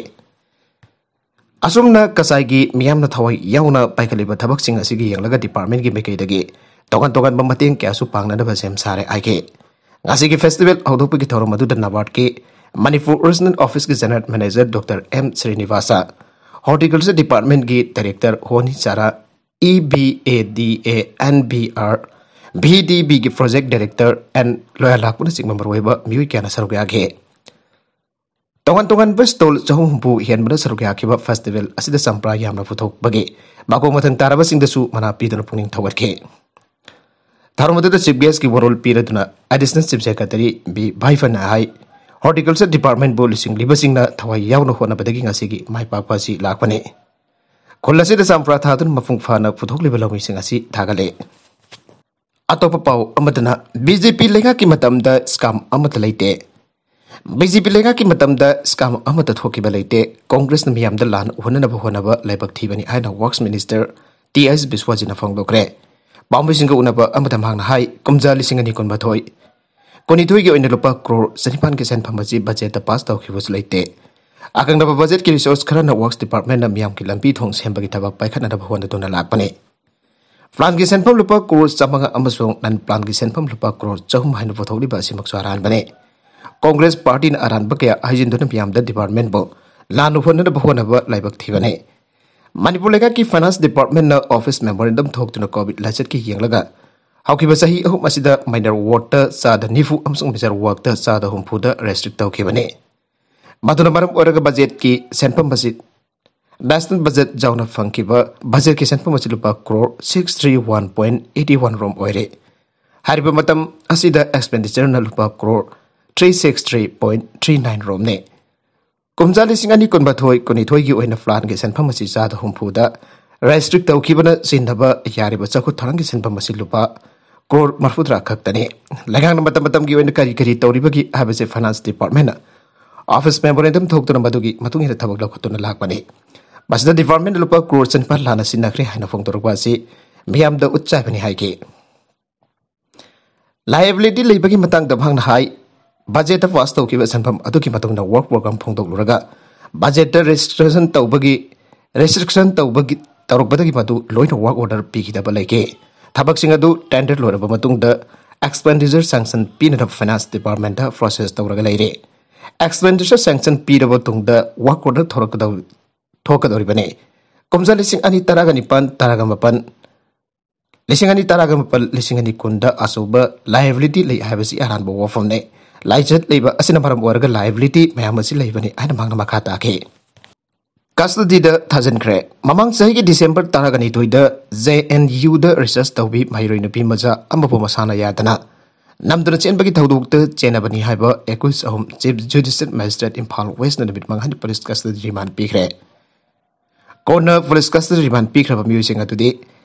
ꯑꯁꯨꯝꯅ ꯀꯆꯥꯏꯒꯤ ꯃꯤꯌꯥꯝꯅ ꯊꯋꯥꯏ ꯌꯥꯎꯅ ꯄꯥꯏꯈꯠꯂꯤꯕ ꯊꯕꯛꯁꯤꯡ ꯑꯁꯤꯒꯤ ꯌꯦꯡꯂꯒ departmentꯀꯤ ꯃꯥꯏꯀꯩꯗꯒꯤ ꯇꯣꯉꯥꯟ ꯇꯣꯉꯥꯟꯕ ꯃꯇꯦꯡ ꯀꯌꯥꯁꯨ ꯄꯥꯡꯅꯅꯕ ꯁꯦꯝ ꯁꯥꯔꯦ ꯍꯥꯏꯈꯤ꯫ ꯉꯁꯤꯒꯤ festival ꯍꯧꯗꯣꯛꯄꯒꯤ ꯊꯧꯔꯝ ꯑꯗꯨꯗ NABARDꯀꯤ Manipur Regional Officeꯀꯤ General Manager Doctor M Srinivasa, Horticulture Departmentꯀꯤ Director honey ꯆꯥꯔꯥ, EBADA, NBR, VDBꯒꯤ Project Director N ꯂꯣꯌꯥꯂꯥꯛꯄꯅꯆꯤꯡꯕ ꯃꯔꯨꯑꯣꯏꯕ ꯃꯤꯑꯣꯏ ꯀꯌꯥꯅ ꯁꯔꯨꯛ ꯌꯥꯈꯤ꯫ ꯇꯣꯉꯥꯟ ꯇꯣꯉꯥꯟꯕ stall ꯆꯍꯨꯝ ꯍꯨꯝꯐꯨ ꯍꯦꯟꯕꯅ ꯁꯔꯨꯛ ꯌꯥꯈꯤꯕ festival ꯑꯁꯤꯗ ꯆꯝꯄ꯭ꯔꯥ ꯌꯥꯝꯅ ꯄꯨꯊꯣꯛꯄꯒꯤ ꯃꯀꯣꯛ ꯃꯊꯪ ꯇꯥꯔꯕꯁꯤꯡꯗꯁꯨ ꯃꯅꯥ ꯄꯤꯗꯨꯅ ꯄꯨꯛꯅꯤꯡ ꯊꯧꯒꯠꯈꯤ꯫ ꯊꯧꯔꯝ ꯑꯗꯨꯗ Chief Guestꯀꯤ ꯋꯥꯔꯣꯜ ꯄꯤꯔꯗꯨꯅ Additional Chief Secretary ꯕꯤ ꯚꯥꯏꯐꯟꯅ ꯍꯥꯏ, Horticulture Departmentꯕꯨ ꯂꯨꯆꯤꯡꯂꯤꯕꯁꯤꯡꯅ ꯊꯋꯥꯏ ꯌꯥꯎꯅ ꯍꯣꯠꯅꯕꯗꯒꯤ ꯉꯁꯤꯒꯤ ꯃꯥꯏ ꯄꯥꯛꯄ ꯑꯁꯤ ꯂꯥꯛꯄꯅꯤ꯫ ꯈꯨꯜ ꯑꯁꯤꯗ ꯆꯝꯄ꯭ꯔꯥ ꯊꯥꯗꯨꯅ ꯃꯄꯨꯡ ꯐꯥꯅ ꯄꯨꯊꯣꯛꯂꯤꯕ ꯂꯧꯃꯤꯁꯤꯡ ꯑꯁꯤ ꯊꯥꯒꯠꯂꯤ꯫ ꯑꯇꯣꯞꯄ ꯄꯥꯎ ꯑꯃꯗꯅ, BJP ꯂꯩꯉꯥꯛꯀꯤ ꯃꯇꯝꯗ scam ꯑꯃꯠꯇ ꯂꯩꯇꯦ꯫ BJP ꯂꯩꯉꯥꯛꯀꯤ ꯃꯇꯝꯗ scam ꯑꯃꯠꯇ ꯊꯣꯛꯈꯤꯕ ꯂꯩꯇꯦ꯫ Congressꯅ ꯃꯤꯌꯥꯝꯗ ꯂꯥꯟ ꯎꯍꯟꯅꯅꯕ ꯍꯣꯠꯅꯕ ꯂꯥꯏꯕꯛ ꯊꯤꯕꯅꯤ ꯍꯥꯏꯅ Works Minister ꯇꯤ ꯑꯩꯆ ꯕꯤꯁ꯭ꯋꯖꯤꯠꯅ ꯐꯣꯡꯗꯣꯛꯈ꯭ꯔꯦ꯫ ꯄꯥꯎꯃꯤꯁꯤꯡꯒ ꯎꯅꯕ ꯑꯃꯗ ꯃꯍꯥꯛꯅ ꯍꯥꯏ, ꯀꯨꯝꯖꯥ ꯂꯤꯁꯤꯡ ꯑꯅꯤ ꯀꯨꯟꯃꯥꯊꯣꯏ, ꯀꯨꯟꯅꯤꯊꯣꯏꯒꯤ ꯑꯣꯏꯅ ꯂꯨꯄꯥ ꯀ꯭ꯔꯣꯔ ꯆꯅꯤꯄꯥꯟꯒꯤ ꯁꯦꯟꯐꯝ ꯑꯁꯤ budgetꯇ pass ꯇꯧꯈꯤꯕꯁꯨ ꯂꯩꯇꯦ꯫ ꯑꯀꯛꯅꯕ budgetꯀꯤ resource ꯈꯔꯅ Works Departmentꯅ ꯃꯤꯌꯥꯝꯒꯤ ꯂꯝꯕꯤ ꯊꯣꯡ ꯁꯦꯝꯕꯒꯤ ꯊꯕꯛ ꯄꯥꯏꯈꯠꯅꯅꯕ ꯍꯣꯠꯅꯗꯨꯅ ꯂꯥꯛꯄꯅꯤ꯫ ꯄ꯭ꯂꯥꯟꯒꯤ ꯁꯦꯟꯐꯝ ꯂꯨꯄꯥ ꯀ꯭ꯔꯣꯔ ꯆꯥꯃꯉꯥ ꯑꯃꯁꯨꯡ ꯅꯟ ꯄ꯭ꯂꯥꯟꯒꯤ ꯁꯦꯟꯐꯝ ꯂꯨꯄꯥ ꯀ꯭ꯔꯣꯔ ꯆꯍꯨꯝ ꯍꯥꯏꯅ ꯄꯨꯊꯣꯛꯂꯤꯕ ꯑꯁꯤꯃꯛꯁꯨ ꯑꯔꯥꯟꯕꯅꯤ꯫ ꯀꯣꯡꯒ꯭ꯔꯦꯁ ꯄꯥꯔꯇꯤꯅ ꯑꯔꯥꯟꯕ ꯀꯌꯥ ꯍꯥꯏꯖꯤꯟꯗꯨꯅ ꯃꯤꯌꯥꯝꯗ ꯗꯤꯄꯥꯔꯠꯃꯦꯟꯕꯨ ꯂꯥꯟꯅ ꯍꯣꯠꯅꯅꯕ ꯍꯣꯠꯅꯕ ꯂꯥꯏꯕꯛ ꯊꯤꯕꯅꯤ꯫ ꯃꯅꯤꯄꯨꯔ ꯂꯩꯉꯥꯛꯀꯤ ꯐꯥꯏꯅꯥꯟꯁ ꯗꯤꯄꯥꯔꯠꯃꯦꯟꯅ ꯑꯣꯐꯤꯁ ꯃꯦꯃꯣꯔꯦꯟꯗꯝ ꯊꯣꯛꯇꯨꯅ ꯀꯣꯚꯤꯗ ꯂꯥꯏꯆꯠꯀꯤ ꯌꯦꯡꯂꯒ ꯍꯧꯈꯤꯕ ꯆꯍꯤ ꯑꯍꯨꯝ ꯑꯁꯤꯗ ꯃꯥꯏꯅꯔ ꯋꯥꯔꯗꯇ ꯆꯥꯗ ꯅꯤꯐꯨ ꯑꯃꯁꯨꯡ ꯃꯦꯖꯔ ꯋꯥꯔꯗꯇ ꯆꯥꯗ ꯍꯨꯝꯐꯨꯗ ꯔꯦꯁꯇ꯭ꯔꯤꯛ ꯇꯧꯈꯤꯕꯅꯤ꯫ ꯃꯗꯨꯅ ꯃꯔꯝ ꯑꯣꯏꯔꯒ ꯕꯖꯦꯠꯀꯤ ꯁꯦꯟꯐꯝ ꯑꯁꯤ, ꯅꯦꯁꯅꯦꯜ ꯕꯖꯦꯠ ꯌꯥꯎꯅ ꯐꯪꯈꯤꯕ ꯕꯖꯦꯠꯀꯤ ꯁꯦꯟꯐꯝ ꯑꯁꯤ ꯂꯨꯄꯥ crore six three one point eighty one ꯔꯣꯝ ꯑꯣꯏꯔꯦ꯫ ꯍꯥꯏꯔꯤꯕ ꯃꯇꯝ ꯑꯁꯤꯗ ꯑꯦꯛꯁꯄꯦꯟꯗꯤꯆꯔꯅ ꯂꯨꯄꯥ crore three six three point three nine ꯔꯣꯝꯅꯤ꯫ ꯀꯨꯝꯖꯥ ꯂꯤꯁꯤꯡ ꯑꯅꯤ ꯀꯨꯟꯃꯥꯊꯣꯏ ꯀꯨꯟꯅꯤꯊꯣꯏꯒꯤ ꯑꯣꯏꯅ ꯄ꯭ꯂꯥꯟꯒꯤ ꯁꯦꯟꯐꯝ ꯑꯁꯤ ꯆꯥꯗ ꯍꯨꯝꯐꯨꯗ ꯔꯦꯁꯇ꯭ꯔꯤꯛ ꯇꯧꯈꯤꯕꯅ ꯆꯤꯡꯅꯕ ꯌꯥꯔꯤꯕ ꯆꯥꯎꯈꯠ ꯊꯧꯔꯥꯡꯒꯤ ꯁꯦꯟꯐꯝ ꯑꯁꯤ ꯂꯨꯄꯥ ꯀ꯭ꯔꯣꯔ ꯃꯔꯤꯐꯨꯇꯔꯥ ꯈꯛꯇꯅꯤ꯫ ꯂꯩꯉꯥꯛꯅ ꯃꯇꯝ ꯃꯇꯝꯒꯤ ꯑꯣꯏꯅ ꯀꯔꯤ ꯀꯔꯤ ꯇꯧꯔꯤꯕꯒꯦ ꯍꯥꯏꯕꯁꯤ ꯐꯥꯏꯅꯥꯟꯁ ꯗꯤꯄꯥꯔꯠꯃꯦꯟꯅ ꯑꯣꯐꯤꯁ ꯃꯦꯃꯣꯔꯦꯟꯗꯝ ꯊꯣꯛꯇꯨꯅ ꯃꯗꯨꯒꯤ ꯃꯇꯨꯡ ꯏꯟꯅ ꯊꯕꯛ ꯂꯧꯈꯠꯇꯨꯅ ꯂꯥꯛꯄꯅꯤ꯫ ꯃꯁꯤꯗ ꯗꯤꯄꯥꯔꯠꯃꯦꯟꯅ ꯂꯨꯄꯥ ꯀ꯭ꯔꯣꯔ ꯆꯅꯤꯄꯥꯟ ꯂꯥꯟꯅ ꯁꯤꯖꯤꯟꯅꯈ꯭ꯔꯦ ꯍꯥꯏꯅ ꯐꯣꯡꯗꯣꯔꯛꯄ ꯑꯁꯤ ꯃꯤꯌꯥꯝꯗ ꯎꯠꯆꯥꯏꯕꯅꯤ ꯍꯥꯏꯈꯤ꯫ ꯂꯥꯏꯑꯦꯕꯤꯂꯤꯇꯤ ꯂꯩꯕꯒꯤ ꯃꯇꯥꯡꯗ ꯃꯍꯥꯛꯅ ꯍꯥꯏ, ꯕꯖꯦꯠꯇ ꯄꯥꯁ ꯇꯧꯈꯤꯕ ꯁꯦꯟꯐꯝ ꯑꯗꯨꯒꯤ ꯃꯇꯨꯡꯗ ꯋꯥꯔꯛ ꯄ꯭ꯔꯣꯒ꯭ꯔꯥꯝ ꯐꯣꯡꯗꯣꯛꯂꯨꯔꯒ ꯕꯖꯦꯠꯇ ꯔꯦꯁꯇ꯭ꯔꯤꯛꯁꯟ ꯇꯧꯕꯒꯤ, ꯔꯦꯁꯇ꯭ꯔꯤꯛꯁꯟ ꯇꯧꯕꯒꯤ, ꯇꯧꯔꯛꯄꯗꯒꯤ ꯃꯗꯨ ꯂꯣꯏꯅ ꯋꯥꯔꯛ ꯑꯣꯔꯗꯔ ꯄꯤꯈꯤꯗꯕ ꯂꯩꯈꯤ꯫ ꯊꯕꯛꯁꯤꯡ ꯑꯗꯨ ꯇꯦꯟꯗꯔ ꯂꯣꯏꯔꯕ ꯃꯇꯨꯡꯗ ꯑꯦꯛꯁꯄꯦꯟꯗꯤꯆꯔ ꯁꯦꯡꯁꯟ ꯄꯤꯅꯅꯕ ꯐꯥꯏꯅꯥꯟꯁ ꯗꯤꯄꯥꯔꯠꯃꯦꯟꯇ ꯄ꯭ꯔꯣꯁꯦꯁ ꯇꯧꯔꯒ ꯂꯩꯔꯦ꯫ ꯑꯦꯛꯁꯄꯦꯟꯗꯤꯆꯔ ꯁꯦꯡꯁꯟ ꯄꯤꯔꯕ ꯇꯨꯡꯗ ꯋꯥꯔꯛ ꯑꯣꯔꯗꯔ ꯊꯣꯔꯛꯀꯗꯧ-, ꯊꯣꯛꯀꯗꯧꯔꯤꯕꯅꯤ꯫ ꯀꯨꯝꯖꯥ ꯂꯤꯁꯤꯡ ꯑꯅꯤ ꯇꯔꯥꯒ ꯅꯤꯄꯥꯟ, ꯇꯔꯥꯒ ꯃꯥꯄꯟ, ꯂꯤꯁꯤꯡ ꯑꯅꯤ ꯇꯔꯥꯒ ꯃꯥꯄꯟ, ꯂꯤꯁꯤꯡ ꯑꯅꯤ ꯀꯨꯟꯗ ꯑꯆꯧꯕ ꯂꯥꯏꯑꯦꯕꯤꯂꯤꯇꯤ ꯂꯩ ꯍꯥꯏꯕꯁꯤ ꯑꯔꯥꯟꯕ ꯋꯥꯐꯝꯅꯤ꯫ ꯂꯥꯏꯆꯠ ꯂꯩꯕ ꯑꯁꯤꯅ ꯃꯔꯝ ꯑꯣꯏꯔꯒ ꯂꯥꯏꯑꯦꯕꯤꯂꯤꯇꯤ ꯃꯌꯥꯝ ꯑꯁꯤ ꯂꯩꯕꯅꯤ ꯍꯥꯏꯅ ꯃꯍꯥꯛꯅ ꯃꯈꯥ ꯇꯥꯈꯤ꯫ ꯀꯁꯇꯗꯤꯗ ꯊꯥꯖꯤꯟꯈ꯭ꯔꯦ꯫ ꯃꯃꯥꯡ ꯆꯍꯤꯒꯤ ꯗꯤꯁꯦꯝꯕꯔ ꯇꯔꯥꯒ ꯅꯤꯊꯣꯏꯗ ꯖꯦ ꯑꯦꯟ ꯌꯨꯗ ꯔꯤꯁꯔꯆ ꯇꯧꯕꯤ ꯃꯍꯩꯔꯣꯏ ꯅꯨꯄꯤ ꯃꯆꯥ ꯑꯃꯕꯨ ꯃꯁꯥꯅ ꯌꯥꯗꯅ ꯅꯝꯗꯨꯅ ꯆꯦꯟꯕꯒꯤ ꯊꯧꯗꯣꯛꯇ ꯆꯦꯟꯅꯕꯅꯤ ꯍꯥꯏꯕ ꯑꯦꯀ꯭ꯌꯨꯖ ꯑꯍꯨꯝ ꯆꯤꯐ ꯖꯨꯗꯤꯁꯤꯌꯜ ꯃꯦꯖꯤꯁꯇ꯭ꯔꯦꯠ ꯏꯝꯐꯥꯜ ꯋꯦꯁꯅ ꯅꯨꯃꯤꯠ ꯃꯉꯥꯅꯤ ꯄꯨꯂꯤꯁ ꯀꯁꯇꯗꯤ ꯔꯤꯃꯥꯟ ꯄꯤꯈ꯭ꯔꯦ꯫ ꯀꯣꯟꯅ ꯄꯨꯂꯤꯁ ꯀꯁꯇꯗꯤ ꯔꯤꯃꯥꯟ ꯄꯤꯈ꯭ꯔꯕ ꯃꯤꯑꯣꯏꯁꯤꯡ ꯑꯗꯨꯗꯤ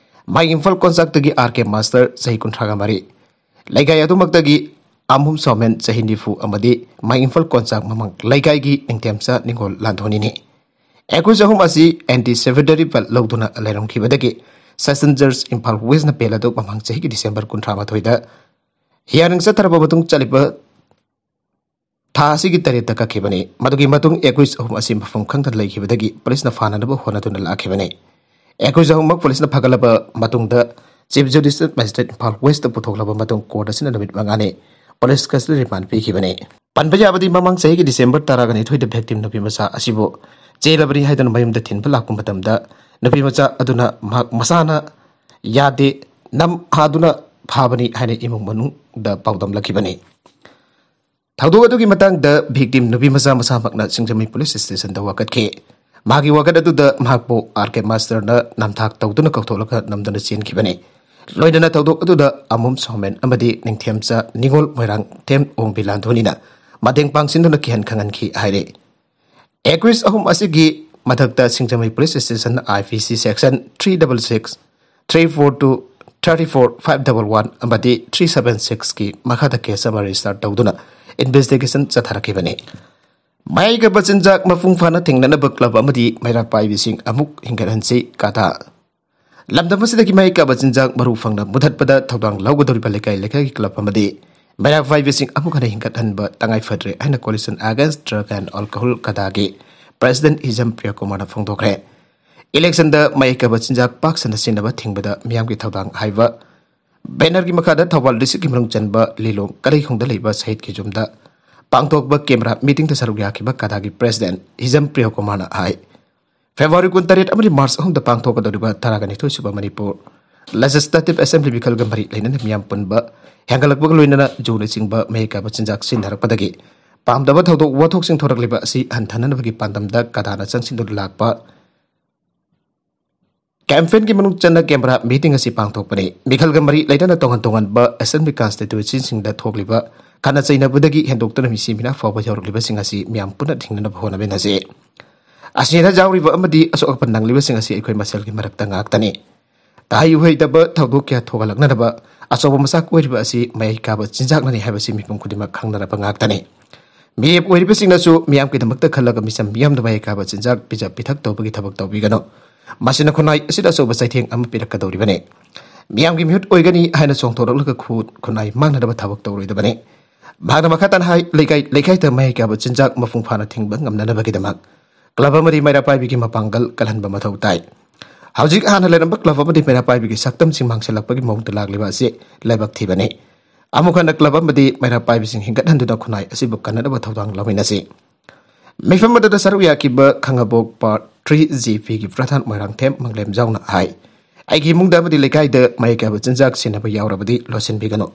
ꯃꯥꯏ ꯏꯝꯐꯥꯜ ꯀꯣꯟꯆꯥꯛꯇꯒꯤ ꯑꯥꯔ ꯀꯦ ꯃꯥꯁꯇꯔ, ꯆꯍꯤ ꯀꯨꯟꯊ꯭ꯔꯥꯒ ꯃꯔꯤ, ꯂꯩꯀꯥꯏ ꯑꯗꯨꯃꯛꯇꯒꯤ ꯑꯃꯨꯝ ꯁꯣꯃꯦꯟ, ꯆꯍꯤ ꯅꯤꯐꯨ, ꯑꯃꯗꯤ ꯃꯥꯏ ꯏꯝꯐꯥꯜ ꯀꯣꯟꯆꯥꯛ ꯃꯃꯥꯡ ꯂꯩꯀꯥꯏꯒꯤ ꯅꯤꯡꯊꯦꯝꯆꯥ ꯅꯤꯡꯒꯣꯜ ꯂꯥꯟꯊꯣꯏꯅꯤꯅꯤ꯫ ꯑꯦꯀ꯭ꯌꯨꯖ ꯑꯍꯨꯝ ꯑꯁꯤ ꯑꯦꯟꯇꯤ ꯁꯦꯕꯦꯇꯔꯤ ꯕꯦꯜ ꯂꯧꯗꯨꯅ ꯂꯩꯔꯝꯈꯤꯕꯗꯒꯤ ꯁꯦꯁꯟ ꯖꯖ ꯏꯝꯐꯥꯜ ꯋꯦꯁꯅ ꯕꯦꯜ ꯑꯗꯨ ꯃꯃꯥꯡ ꯆꯍꯤꯒꯤ ꯗꯤꯁꯦꯝꯕꯔ ꯀꯨꯟꯊ꯭ꯔꯥ ꯃꯥꯊꯣꯏꯗ ꯍꯤꯌꯥꯔꯤꯡ ꯆꯠꯊꯔꯕ ꯃꯇꯨꯡ ꯆꯠꯂꯤꯕ ꯊꯥ ꯑꯁꯤꯒꯤ ꯇꯔꯦꯠꯇ ꯀꯛꯈꯤꯕꯅꯤ꯫ ꯃꯗꯨꯒꯤ ꯃꯇꯨꯡ ꯑꯦꯀ꯭ꯌꯨꯖ ꯑꯍꯨꯝ ꯑꯁꯤ ꯃꯐꯝ ꯈꯪꯗꯅ ꯂꯩꯈꯤꯕꯗꯒꯤ ꯄꯨꯂꯤꯁꯅ ꯐꯥꯅꯅꯕ ꯍꯣꯠꯅꯗꯨꯅ ꯂꯥꯛꯈꯤꯕꯅꯤ꯫ ꯑꯦꯀ꯭ꯌꯨꯁ ꯑꯍꯨꯝꯃꯛ ꯄꯨꯂꯤꯁꯅ ꯐꯥꯒꯠꯂꯕ ꯃꯇꯨꯡꯗ ꯆꯤꯐ ꯖꯨꯗꯤꯁꯤꯌꯦꯜ ꯃꯦꯖꯤꯁꯇ꯭ꯔꯦꯠ ꯏꯝꯐꯥꯜ ꯋꯦꯁꯇ ꯄꯨꯊꯣꯛꯂꯕ ꯃꯇꯨꯡ ꯀꯣꯔꯠ ꯑꯁꯤꯅ ꯅꯨꯃꯤꯠ ꯃꯉꯥꯅꯤ ꯄꯨꯂꯤꯁ ꯀꯁꯇꯗꯤ ꯔꯤꯃꯥꯟ ꯄꯤꯈꯤꯕꯅꯤ꯫ ꯄꯟꯕ ꯌꯥꯕꯗꯤ, ꯃꯃꯥꯡ ꯆꯍꯤꯒꯤ ꯗꯤꯁꯦꯝꯕꯔ ꯇꯔꯥꯒ ꯅꯤꯊꯣꯏꯗ ꯚꯤꯛꯇꯤꯝ ꯅꯨꯄꯤ ꯃꯆꯥ ꯑꯁꯤꯕꯨ ꯆꯦꯜꯂꯕꯅꯤ ꯍꯥꯏꯗꯨꯅ ꯃꯌꯨꯝꯗ ꯊꯤꯟꯕ ꯂꯥꯛꯄ ꯃꯇꯝꯗ ꯅꯨꯄꯤ ꯃꯆꯥ ꯑꯗꯨꯅ ꯃꯍꯥꯛ ꯃꯁꯥꯅ ꯌꯥꯗꯦ, ꯅꯝ ꯍꯥꯗꯨꯅ ꯐꯥꯕꯅꯤ ꯍꯥꯏꯅ ꯏꯃꯨꯡ ꯃꯅꯨꯡꯗ ꯄꯥꯎꯗꯝꯂꯛꯈꯤꯕꯅꯤ꯫ ꯊꯧꯗꯣꯛ ꯑꯗꯨꯒꯤ ꯃꯇꯥꯡꯗ ꯚꯤꯛꯇꯤꯝ ꯅꯨꯄꯤ ꯃꯆꯥ ꯃꯁꯥꯃꯛꯅ ꯁꯤꯡꯖꯃꯩ ꯄꯨꯂꯤꯁ ꯁ꯭ꯇꯦꯁꯟꯗ ꯋꯥꯀꯠꯈꯤ꯫ ꯃꯥꯒꯤ ꯋꯥꯀꯠ ꯑꯗꯨꯗ ꯃꯍꯥꯛꯄꯨ ꯑꯥꯔ ꯀꯦ ꯃꯥꯁꯇꯔꯅ ꯅꯝꯊꯥꯛ ꯇꯧꯗꯨꯅ ꯀꯧꯊꯣꯛꯂꯒ ꯅꯝꯗꯨꯅ ꯆꯦꯟꯈꯤꯕꯅꯤ꯫ ꯂꯣꯏꯅꯅ ꯊꯧꯗꯣꯛ ꯑꯗꯨꯗ ꯑꯃꯣꯝ ꯁꯣꯃꯦꯟ ꯑꯃꯗꯤ ꯅꯤꯡꯊꯦꯝꯆꯥ ꯅꯤꯉꯣꯜ ꯃꯣꯏꯔꯥꯡꯊꯦꯝ ꯑꯣꯡꯕꯤ ꯂꯥꯟꯊꯣꯏꯅꯤꯅ ꯃꯇꯦꯡ ꯄꯥꯡꯁꯤꯟꯗꯨꯅ ꯀꯤꯍꯟ ꯈꯪꯍꯟꯈꯤ ꯍꯥꯏꯔꯤ꯫ ꯑꯦꯀ꯭ꯌꯨꯁ ꯑꯍꯨꯝ ꯑꯁꯤꯒꯤ ꯃꯊꯛꯇ ꯁꯤꯡꯖꯃꯩ ꯄꯨꯂꯤꯁ ꯁ꯭ꯇꯦꯁꯟꯅ ꯑꯥꯏ ꯄꯤ ꯁꯤ section three double six, three four two, thirty four five double one ꯑꯃꯗꯤ ꯊ꯭ꯔꯤ ꯁꯕꯦꯟ ꯁꯤꯛꯁꯀꯤ ꯃꯈꯥꯗ ꯀꯦꯁ ꯑꯃ ꯔꯦꯖꯤꯁꯇꯔ ꯇꯧꯗꯨꯅ ꯏꯟꯚꯦꯁꯇꯤꯒꯦꯁꯟ ꯆꯠꯊꯔꯛꯈꯤꯕꯅꯤ꯫ ꯃꯍꯩ ꯀꯥꯕ ꯆꯤꯟꯖꯥꯛ ꯃꯄꯨꯡ ꯐꯥꯅ ꯊꯦꯡꯅꯅꯕ ꯀ꯭ꯂꯕ ꯑꯃꯗꯤ ꯃꯩꯔꯥ ꯄꯥꯏꯕꯤꯁꯤꯡ ꯑꯃꯨꯛ ꯍꯤꯡꯒꯠꯍꯟꯁꯤ ꯀꯥꯗꯥ꯫ ꯂꯝꯗꯝ ꯑꯁꯤꯗꯒꯤ ꯃꯍꯩ ꯀꯥꯕ ꯆꯤꯟꯖꯥꯛ ꯃꯔꯨ ꯐꯪꯅ ꯃꯨꯊꯠꯄꯗ ꯊꯧꯗꯥꯡ ꯂꯧꯒꯗꯧꯔꯤꯕ ꯂꯩꯀꯥꯏ ꯂꯩꯀꯥꯏꯒꯤ ꯀ꯭ꯂꯕ ꯑꯃꯗꯤ ꯃꯩꯔꯥ ꯄꯥꯏꯕꯤꯁꯤꯡ ꯑꯃꯨꯛ ꯍꯟꯅ ꯍꯤꯡꯒꯠꯍꯟꯕ ꯇꯉꯥꯏ ꯐꯗ꯭ꯔꯦ ꯍꯥꯏꯅ Coalition Against Drug and Alcohol ꯀꯗꯥꯒꯤ ꯄ꯭ꯔꯦꯁꯤꯗꯦꯟꯠ ꯍꯤꯖꯝ ꯄ꯭ꯔꯤꯌꯥꯀꯨꯃꯥꯔꯅ ꯐꯣꯡꯗꯣꯛꯈ꯭ꯔꯦ꯫ ꯏꯂꯦꯛꯁꯟꯗ ꯃꯍꯩ ꯀꯥꯕ ꯆꯤꯟꯖꯥꯛ ꯄꯥꯛ ꯁꯟꯅ ꯁꯤꯖꯤꯟꯅꯕ ꯊꯤꯡꯕꯗ ꯃꯤꯌꯥꯝꯒꯤ ꯊꯧꯗꯥꯡ ꯍꯥꯏꯕ ꯕꯦꯅꯔꯒꯤ ꯃꯈꯥꯗ ꯊꯧꯕꯥꯜ ꯗꯤꯁꯇ꯭ꯔꯤꯛꯀꯤ ꯃꯅꯨꯡ ꯆꯟꯕ ꯂꯤꯂꯣꯡ ꯀꯔꯩꯈꯣꯡꯗ ꯂꯩꯕ ꯁꯍꯤꯗꯀꯤ ꯌꯨꯝꯗ ꯄꯥꯡꯊꯣꯛꯄ ꯀꯦꯃꯦꯔꯥ ꯃꯤꯇꯤꯡꯗ ꯁꯔꯨꯛ ꯌꯥꯈꯤꯕ ꯀꯗꯥꯒꯤ ꯄ꯭ꯔꯦꯁꯤꯗꯦꯟꯠ ꯍꯤꯖꯝ ꯄ꯭ꯔꯤꯌꯥꯀꯨꯃꯥꯔꯅ ꯍꯥꯏ, ꯐꯦꯕ꯭ꯔꯨꯋꯥꯔꯤ ꯀꯨꯟꯇꯔꯦꯠ ꯑꯃꯗꯤ ꯃꯥꯔꯆ ꯑꯍꯨꯝꯗ ꯄꯥꯡꯊꯣꯛꯀꯗꯧꯔꯤꯕ ꯇꯔꯥꯒ ꯅꯤꯊꯣꯏ ꯁꯨꯕ ꯃꯅꯤꯄꯨꯔ ꯂꯦꯖꯤꯁꯂꯦꯇꯤꯚ ꯑꯦꯁꯦꯝꯕ꯭ꯂꯤ ꯃꯤꯈꯜꯒ ꯃꯔꯤ ꯂꯩꯅꯅ ꯃꯤꯌꯥꯝ ꯄꯨꯟꯕ ꯍꯦꯟꯒꯠꯂꯛꯄꯒ ꯂꯣꯏꯅꯅ ꯖꯨꯅꯆꯤꯡꯕ ꯃꯍꯩ ꯀꯥꯕ ꯆꯤꯟꯖꯥꯛ ꯁꯤꯖꯤꯟꯅꯔꯛꯄꯗꯒꯤ ꯄꯥꯝꯗꯕ ꯊꯧꯗꯣꯛ ꯋꯥꯊꯣꯛꯁꯤꯡ ꯊꯣꯔꯛꯂꯤꯕ ꯑꯁꯤ ꯍꯟꯊꯅꯅꯕꯒꯤ ꯄꯥꯟꯗꯝꯗ ꯀꯗꯥꯅ ꯆꯪꯁꯤꯟꯗꯨꯅ ꯂꯥꯛꯄ ꯀꯦꯝꯄꯦꯟꯒꯤ ꯃꯅꯨꯡ ꯆꯟꯅ ꯀꯦꯃꯦꯔꯥ ꯃꯤꯇꯤꯡ ꯑꯁꯤ ꯄꯥꯡꯊꯣꯛꯄꯅꯤ꯫ ꯃꯤꯈꯜꯒ ꯃꯔꯤ ꯂꯩꯅꯅ ꯇꯣꯉꯥꯟ ꯇꯣꯉꯥꯟꯕ ꯑꯦꯁꯦꯝꯕ꯭ꯂꯤ ꯀꯟꯁꯇꯤꯇ꯭ꯋꯦꯟꯁꯤꯁꯤꯡꯗ ꯊꯣꯛꯂꯤꯕ ꯈꯠꯅ ꯆꯩꯅꯕꯗꯒꯤ ꯍꯦꯟꯗꯣꯛꯇꯨꯅ ꯃꯤꯁꯤ ꯃꯤꯅꯥ ꯐꯥꯎꯕ ꯌꯧꯔꯛꯂꯤꯕꯁꯤꯡ ꯑꯁꯤ ꯃꯤꯌꯥꯝ ꯄꯨꯟꯅ ꯊꯦꯡꯅꯅꯕ ꯍꯣꯠꯅꯃꯤꯟꯅꯁꯤ꯫ ꯑꯁꯤꯗ ꯌꯥꯎꯔꯤꯕ ꯑꯃꯗꯤ ꯑꯁꯣꯛ ꯑꯄꯟ ꯅꯪꯂꯤꯕꯁꯤꯡ ꯑꯁꯤ ꯑꯩꯈꯣꯏ ꯃꯁꯦꯜꯒꯤ ꯃꯔꯛꯇ ꯉꯥꯛꯇꯅꯤ꯫ ꯇꯍꯩ ꯎꯍꯩꯗꯕ ꯊꯧꯗꯣꯛ ꯀꯌꯥ ꯊꯣꯛꯍꯜꯂꯛꯅꯅꯕ ꯑꯆꯧꯕ ꯃꯆꯥꯛ ꯑꯣꯏꯔꯤꯕ ꯑꯁꯤ ꯃꯍꯩ ꯀꯥꯕ ꯆꯤꯟꯖꯥꯛꯅꯅꯤ ꯍꯥꯏꯕꯁꯤ ꯃꯤꯄꯨꯝ ꯈꯨꯗꯤꯡꯃꯛ ꯈꯪꯅꯔꯕ ꯉꯥꯛꯇꯅꯤ꯫ ꯃꯤꯔꯦꯞ ꯑꯣꯏꯔꯤꯕꯁꯤꯡꯅꯁꯨ ꯃꯤꯌꯥꯝꯒꯤꯗꯃꯛꯇ ꯈꯜꯂꯒ ꯃꯤꯆꯝ ꯃꯤꯌꯥꯝꯗ ꯃꯍꯩ ꯀꯥꯕ ꯆꯤꯟꯖꯥꯛ ꯄꯤꯖ ꯄꯤꯊꯛ ꯇꯧꯕꯒꯤ ꯊꯕꯛ ꯇꯧꯕꯤꯒꯅꯨ꯫ ꯃꯁꯤꯅ ꯈꯨꯟꯅꯥꯏ ꯑꯁꯤꯗ ꯑꯆꯧꯕ ꯆꯩꯊꯦꯡ ꯑꯃ ꯄꯤꯔꯛꯀꯗꯧꯔꯤꯕꯅꯤ꯫ ꯃꯤꯌꯥꯝꯒꯤ ꯃꯤꯍꯨꯠ ꯑꯣꯏꯒꯅꯤ ꯍꯥꯏꯅ ꯆꯣꯡꯊꯣꯔꯛꯂꯒ ꯈꯨ-, ꯈꯨꯟꯅꯥꯏ ꯃꯥꯡꯅꯅꯕ ꯊꯕꯛ ꯇꯧꯔꯣꯏꯗꯕꯅꯤ꯫ ꯃꯍꯥꯛꯅ ꯃꯈꯥ ꯇꯥꯅ ꯍꯥꯏ, ꯂꯩꯀꯥꯏ ꯂꯩꯀꯥꯏꯗ ꯃꯍꯩ ꯀꯥꯕ ꯆꯤꯟꯖꯥꯛ ꯃꯄꯨꯡ ꯐꯥꯅ ꯊꯤꯡꯕ ꯉꯝꯅꯅꯕꯒꯤꯗꯃꯛ ꯀ꯭ꯂꯕ ꯑꯃꯗꯤ ꯃꯩꯔꯥ ꯄꯥꯏꯕꯤꯒꯤ ꯃꯄꯥꯡꯒꯜ ꯀꯜꯍꯟꯕ ꯃꯊꯧ ꯇꯥꯏ꯫ ꯍꯧꯖꯤꯛ ꯍꯥꯟꯅ ꯂꯩꯔꯝꯕ ꯀ꯭ꯂꯕ ꯑꯃꯗꯤ ꯃꯩꯔꯥ ꯄꯥꯏꯕꯤꯒꯤ ꯁꯛꯇꯝꯁꯤꯡ ꯃꯥꯡꯁꯤꯜꯂꯛꯄꯒꯤ ꯃꯑꯣꯡꯗ ꯂꯥꯛꯂꯤꯕ ꯑꯁꯤ ꯂꯥꯏꯕꯛ ꯊꯤꯕꯅꯤ꯫ ꯑꯃꯨꯛ ꯍꯟꯅ ꯀ꯭ꯂꯕ ꯑꯃꯗꯤ ꯃꯩꯔꯥ ꯄꯥꯏꯕꯤꯁꯤꯡ ꯍꯤꯡꯒꯠꯍꯟꯗꯨꯅ ꯈꯨꯟꯅꯥꯏ ꯑꯁꯤꯕꯨ ꯀꯟꯅꯅꯕ ꯊꯧꯗꯥꯡ ꯂꯧꯃꯤꯟꯅꯁꯤ꯫ ꯃꯤꯐꯝ ꯑꯗꯨꯗ ꯁꯔꯨꯛ ꯌꯥꯈꯤꯕ ꯈꯥꯉꯕꯣꯛ ꯄꯥꯔꯠ ꯊ꯭ꯔꯤ ꯖꯤ ꯄꯤꯒꯤ ꯄ꯭ꯔꯙꯥꯟ ꯃꯣꯏꯔꯥꯡꯊꯦꯝ ꯃꯪꯂꯦꯝꯖꯥꯎꯅ ꯍꯥꯏ, "ꯑꯩꯒꯤ ꯏꯃꯨꯡꯗ ꯑꯃꯗꯤ ꯂꯩꯀꯥꯏꯗ ꯃꯍꯩ ꯀꯥꯕ ꯆꯤꯟꯖꯥꯛ ꯁꯤꯟꯅꯕ ꯌꯥꯎꯔꯕꯗꯤ ꯂꯣꯠꯁꯤꯟꯕꯤꯒꯅꯨ꯫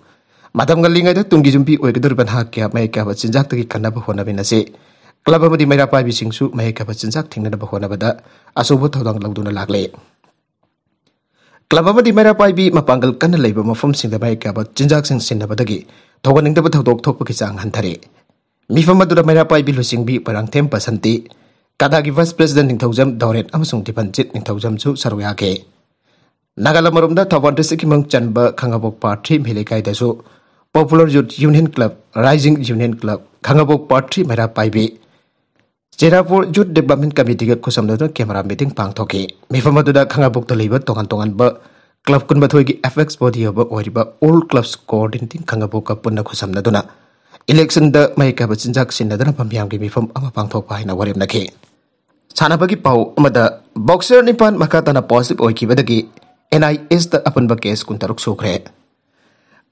ꯃꯇꯝ ꯉꯜꯂꯤꯉꯩꯗ ꯇꯨꯡꯒꯤ ꯌꯨꯝꯕꯤ ꯑꯣꯏꯒꯗꯧꯔꯤꯕ ꯅꯍꯥ ꯀꯌꯥ ꯃꯍꯩ ꯀꯥꯕ ꯆꯤꯟꯖꯥꯛꯇꯒꯤ ꯀꯟꯅꯕ ꯍꯣꯠꯅꯃꯤꯟꯅꯁꯤ꯫" ꯀ꯭ꯂꯕ ꯑꯃꯗꯤ ꯃꯩꯔꯥ ꯄꯥꯏꯕꯤꯁꯤꯡꯁꯨ ꯃꯍꯩ ꯀꯥꯕ ꯆꯤꯟꯖꯥꯛ ꯊꯤꯡꯅꯅꯕ ꯍꯣꯠꯅꯕꯗ ꯑꯆꯧꯕ ꯊꯧꯗꯥꯡ ꯂꯧꯗꯨꯅ ꯂꯥꯛꯂꯦ꯫ ꯀ꯭ꯂꯕ ꯑꯃꯗꯤ ꯃꯩꯔꯥ ꯄꯥꯏꯕꯤ ꯃꯄꯥꯡꯒꯜ ꯀꯟꯅ ꯂꯩꯕ ꯃꯐꯝꯁꯤꯡꯗ ꯃꯍꯩ ꯀꯥꯕ ꯆꯤꯟꯖꯥꯛꯁꯤꯡ ꯁꯤꯟꯅꯕꯗꯒꯤ ꯊꯧꯒꯠꯅꯤꯡꯗꯕ ꯊꯧꯗꯣꯛ ꯊꯣꯛꯄꯒꯤ ꯆꯥꯡ ꯍꯟꯊꯔꯦ꯫ ꯃꯤꯐꯝ ꯑꯗꯨꯗ ꯃꯩꯔꯥ ꯄꯥꯏꯕꯤ ꯂꯨꯆꯤꯡꯕꯤ ꯄꯣꯏꯔꯥꯡꯊꯦꯝ ꯕꯁꯟꯇꯤ, ꯀꯗꯥꯒꯤ ꯚꯥꯏꯁ ꯄ꯭ꯔꯦꯁꯤꯗꯦꯟꯠ ꯅꯤꯡꯊꯧꯖꯝ ꯗꯥꯎꯔꯦꯟ ꯑꯃꯁꯨꯡ ꯗꯤꯄꯟꯖꯤꯠ ꯅꯤꯡꯊꯧꯖꯝꯁꯨ ꯁꯔꯨꯛ ꯌꯥꯈꯤ꯫ ꯅꯥꯒꯥꯂꯝ ꯑꯃꯔꯣꯝꯗ ꯊꯧꯕꯥꯜ ꯗꯤꯁꯇ꯭ꯔꯤꯛꯀꯤ ꯃꯅꯨꯡ ꯆꯟꯕ ꯈꯥꯉꯕꯣꯛ ꯄꯥꯔꯠ ꯊ꯭ꯔꯤ ꯃꯍꯩ ꯂꯩꯀꯥꯏꯗꯁꯨ popular youth union club, rising union club, Khangabok part three Meira Paibi, Cherapur youth development ꯀꯃꯤꯇꯤꯒ ꯈꯨꯠꯁꯝꯅꯗꯨꯅ ꯀꯦꯃꯦꯔꯥ ꯃꯤꯇꯤꯡ ꯄꯥꯡꯊꯣꯛꯈꯤ꯫ ꯃꯤꯐꯝ ꯑꯗꯨꯗ ꯈꯥꯉꯕꯣꯛꯇ ꯂꯩꯕ ꯇꯣꯉꯥꯟ ꯇꯣꯉꯥꯟꯕ ꯀ꯭ꯂꯕ ꯀꯨꯟꯃꯥꯊꯣꯏꯒꯤ ꯑꯦꯄꯦꯛꯁ ꯕꯣꯗꯤ ꯑꯣꯏꯕ ꯑꯣꯏꯔꯤꯕ ꯑꯣꯜ ꯀ꯭ꯂꯕꯁ ꯀꯣꯑꯣꯔꯗꯤꯅꯦꯇꯤꯡ ꯈꯥꯉꯕꯣꯛꯀ ꯄꯨꯟꯅ ꯈꯨꯠꯁꯝꯅꯗꯨꯅ ꯏꯂꯦꯛꯁꯟꯗ ꯃꯍꯩ ꯀꯥꯕ ꯆꯤꯟꯖꯥꯛ ꯁꯤꯟꯅꯗꯅꯕ ꯃꯤꯌꯥꯝꯒꯤ ꯃꯤꯐꯝ ꯑꯃ ꯄꯥꯡꯊꯣꯛꯄ ꯍꯥꯏꯅ ꯋꯥꯔꯦꯞꯅꯈꯤ꯫ ꯁꯥꯟꯅꯕꯒꯤ ꯄꯥꯎ ꯑꯃꯗ, ꯕꯣꯛꯁꯔ ꯅꯤꯄꯥꯟ ꯃꯈꯥ ꯇꯥꯅ ꯄꯣꯖꯤꯇꯤꯚ ꯑꯣꯏꯈꯤꯕꯗꯒꯤ ꯑꯦꯟ ꯑꯥꯏ ꯑꯦꯁꯇ ꯑꯄꯨꯟꯕ ꯀꯦꯁ ꯀꯨꯟꯇꯔꯨꯛ ꯁꯨꯈ꯭ꯔꯦ꯫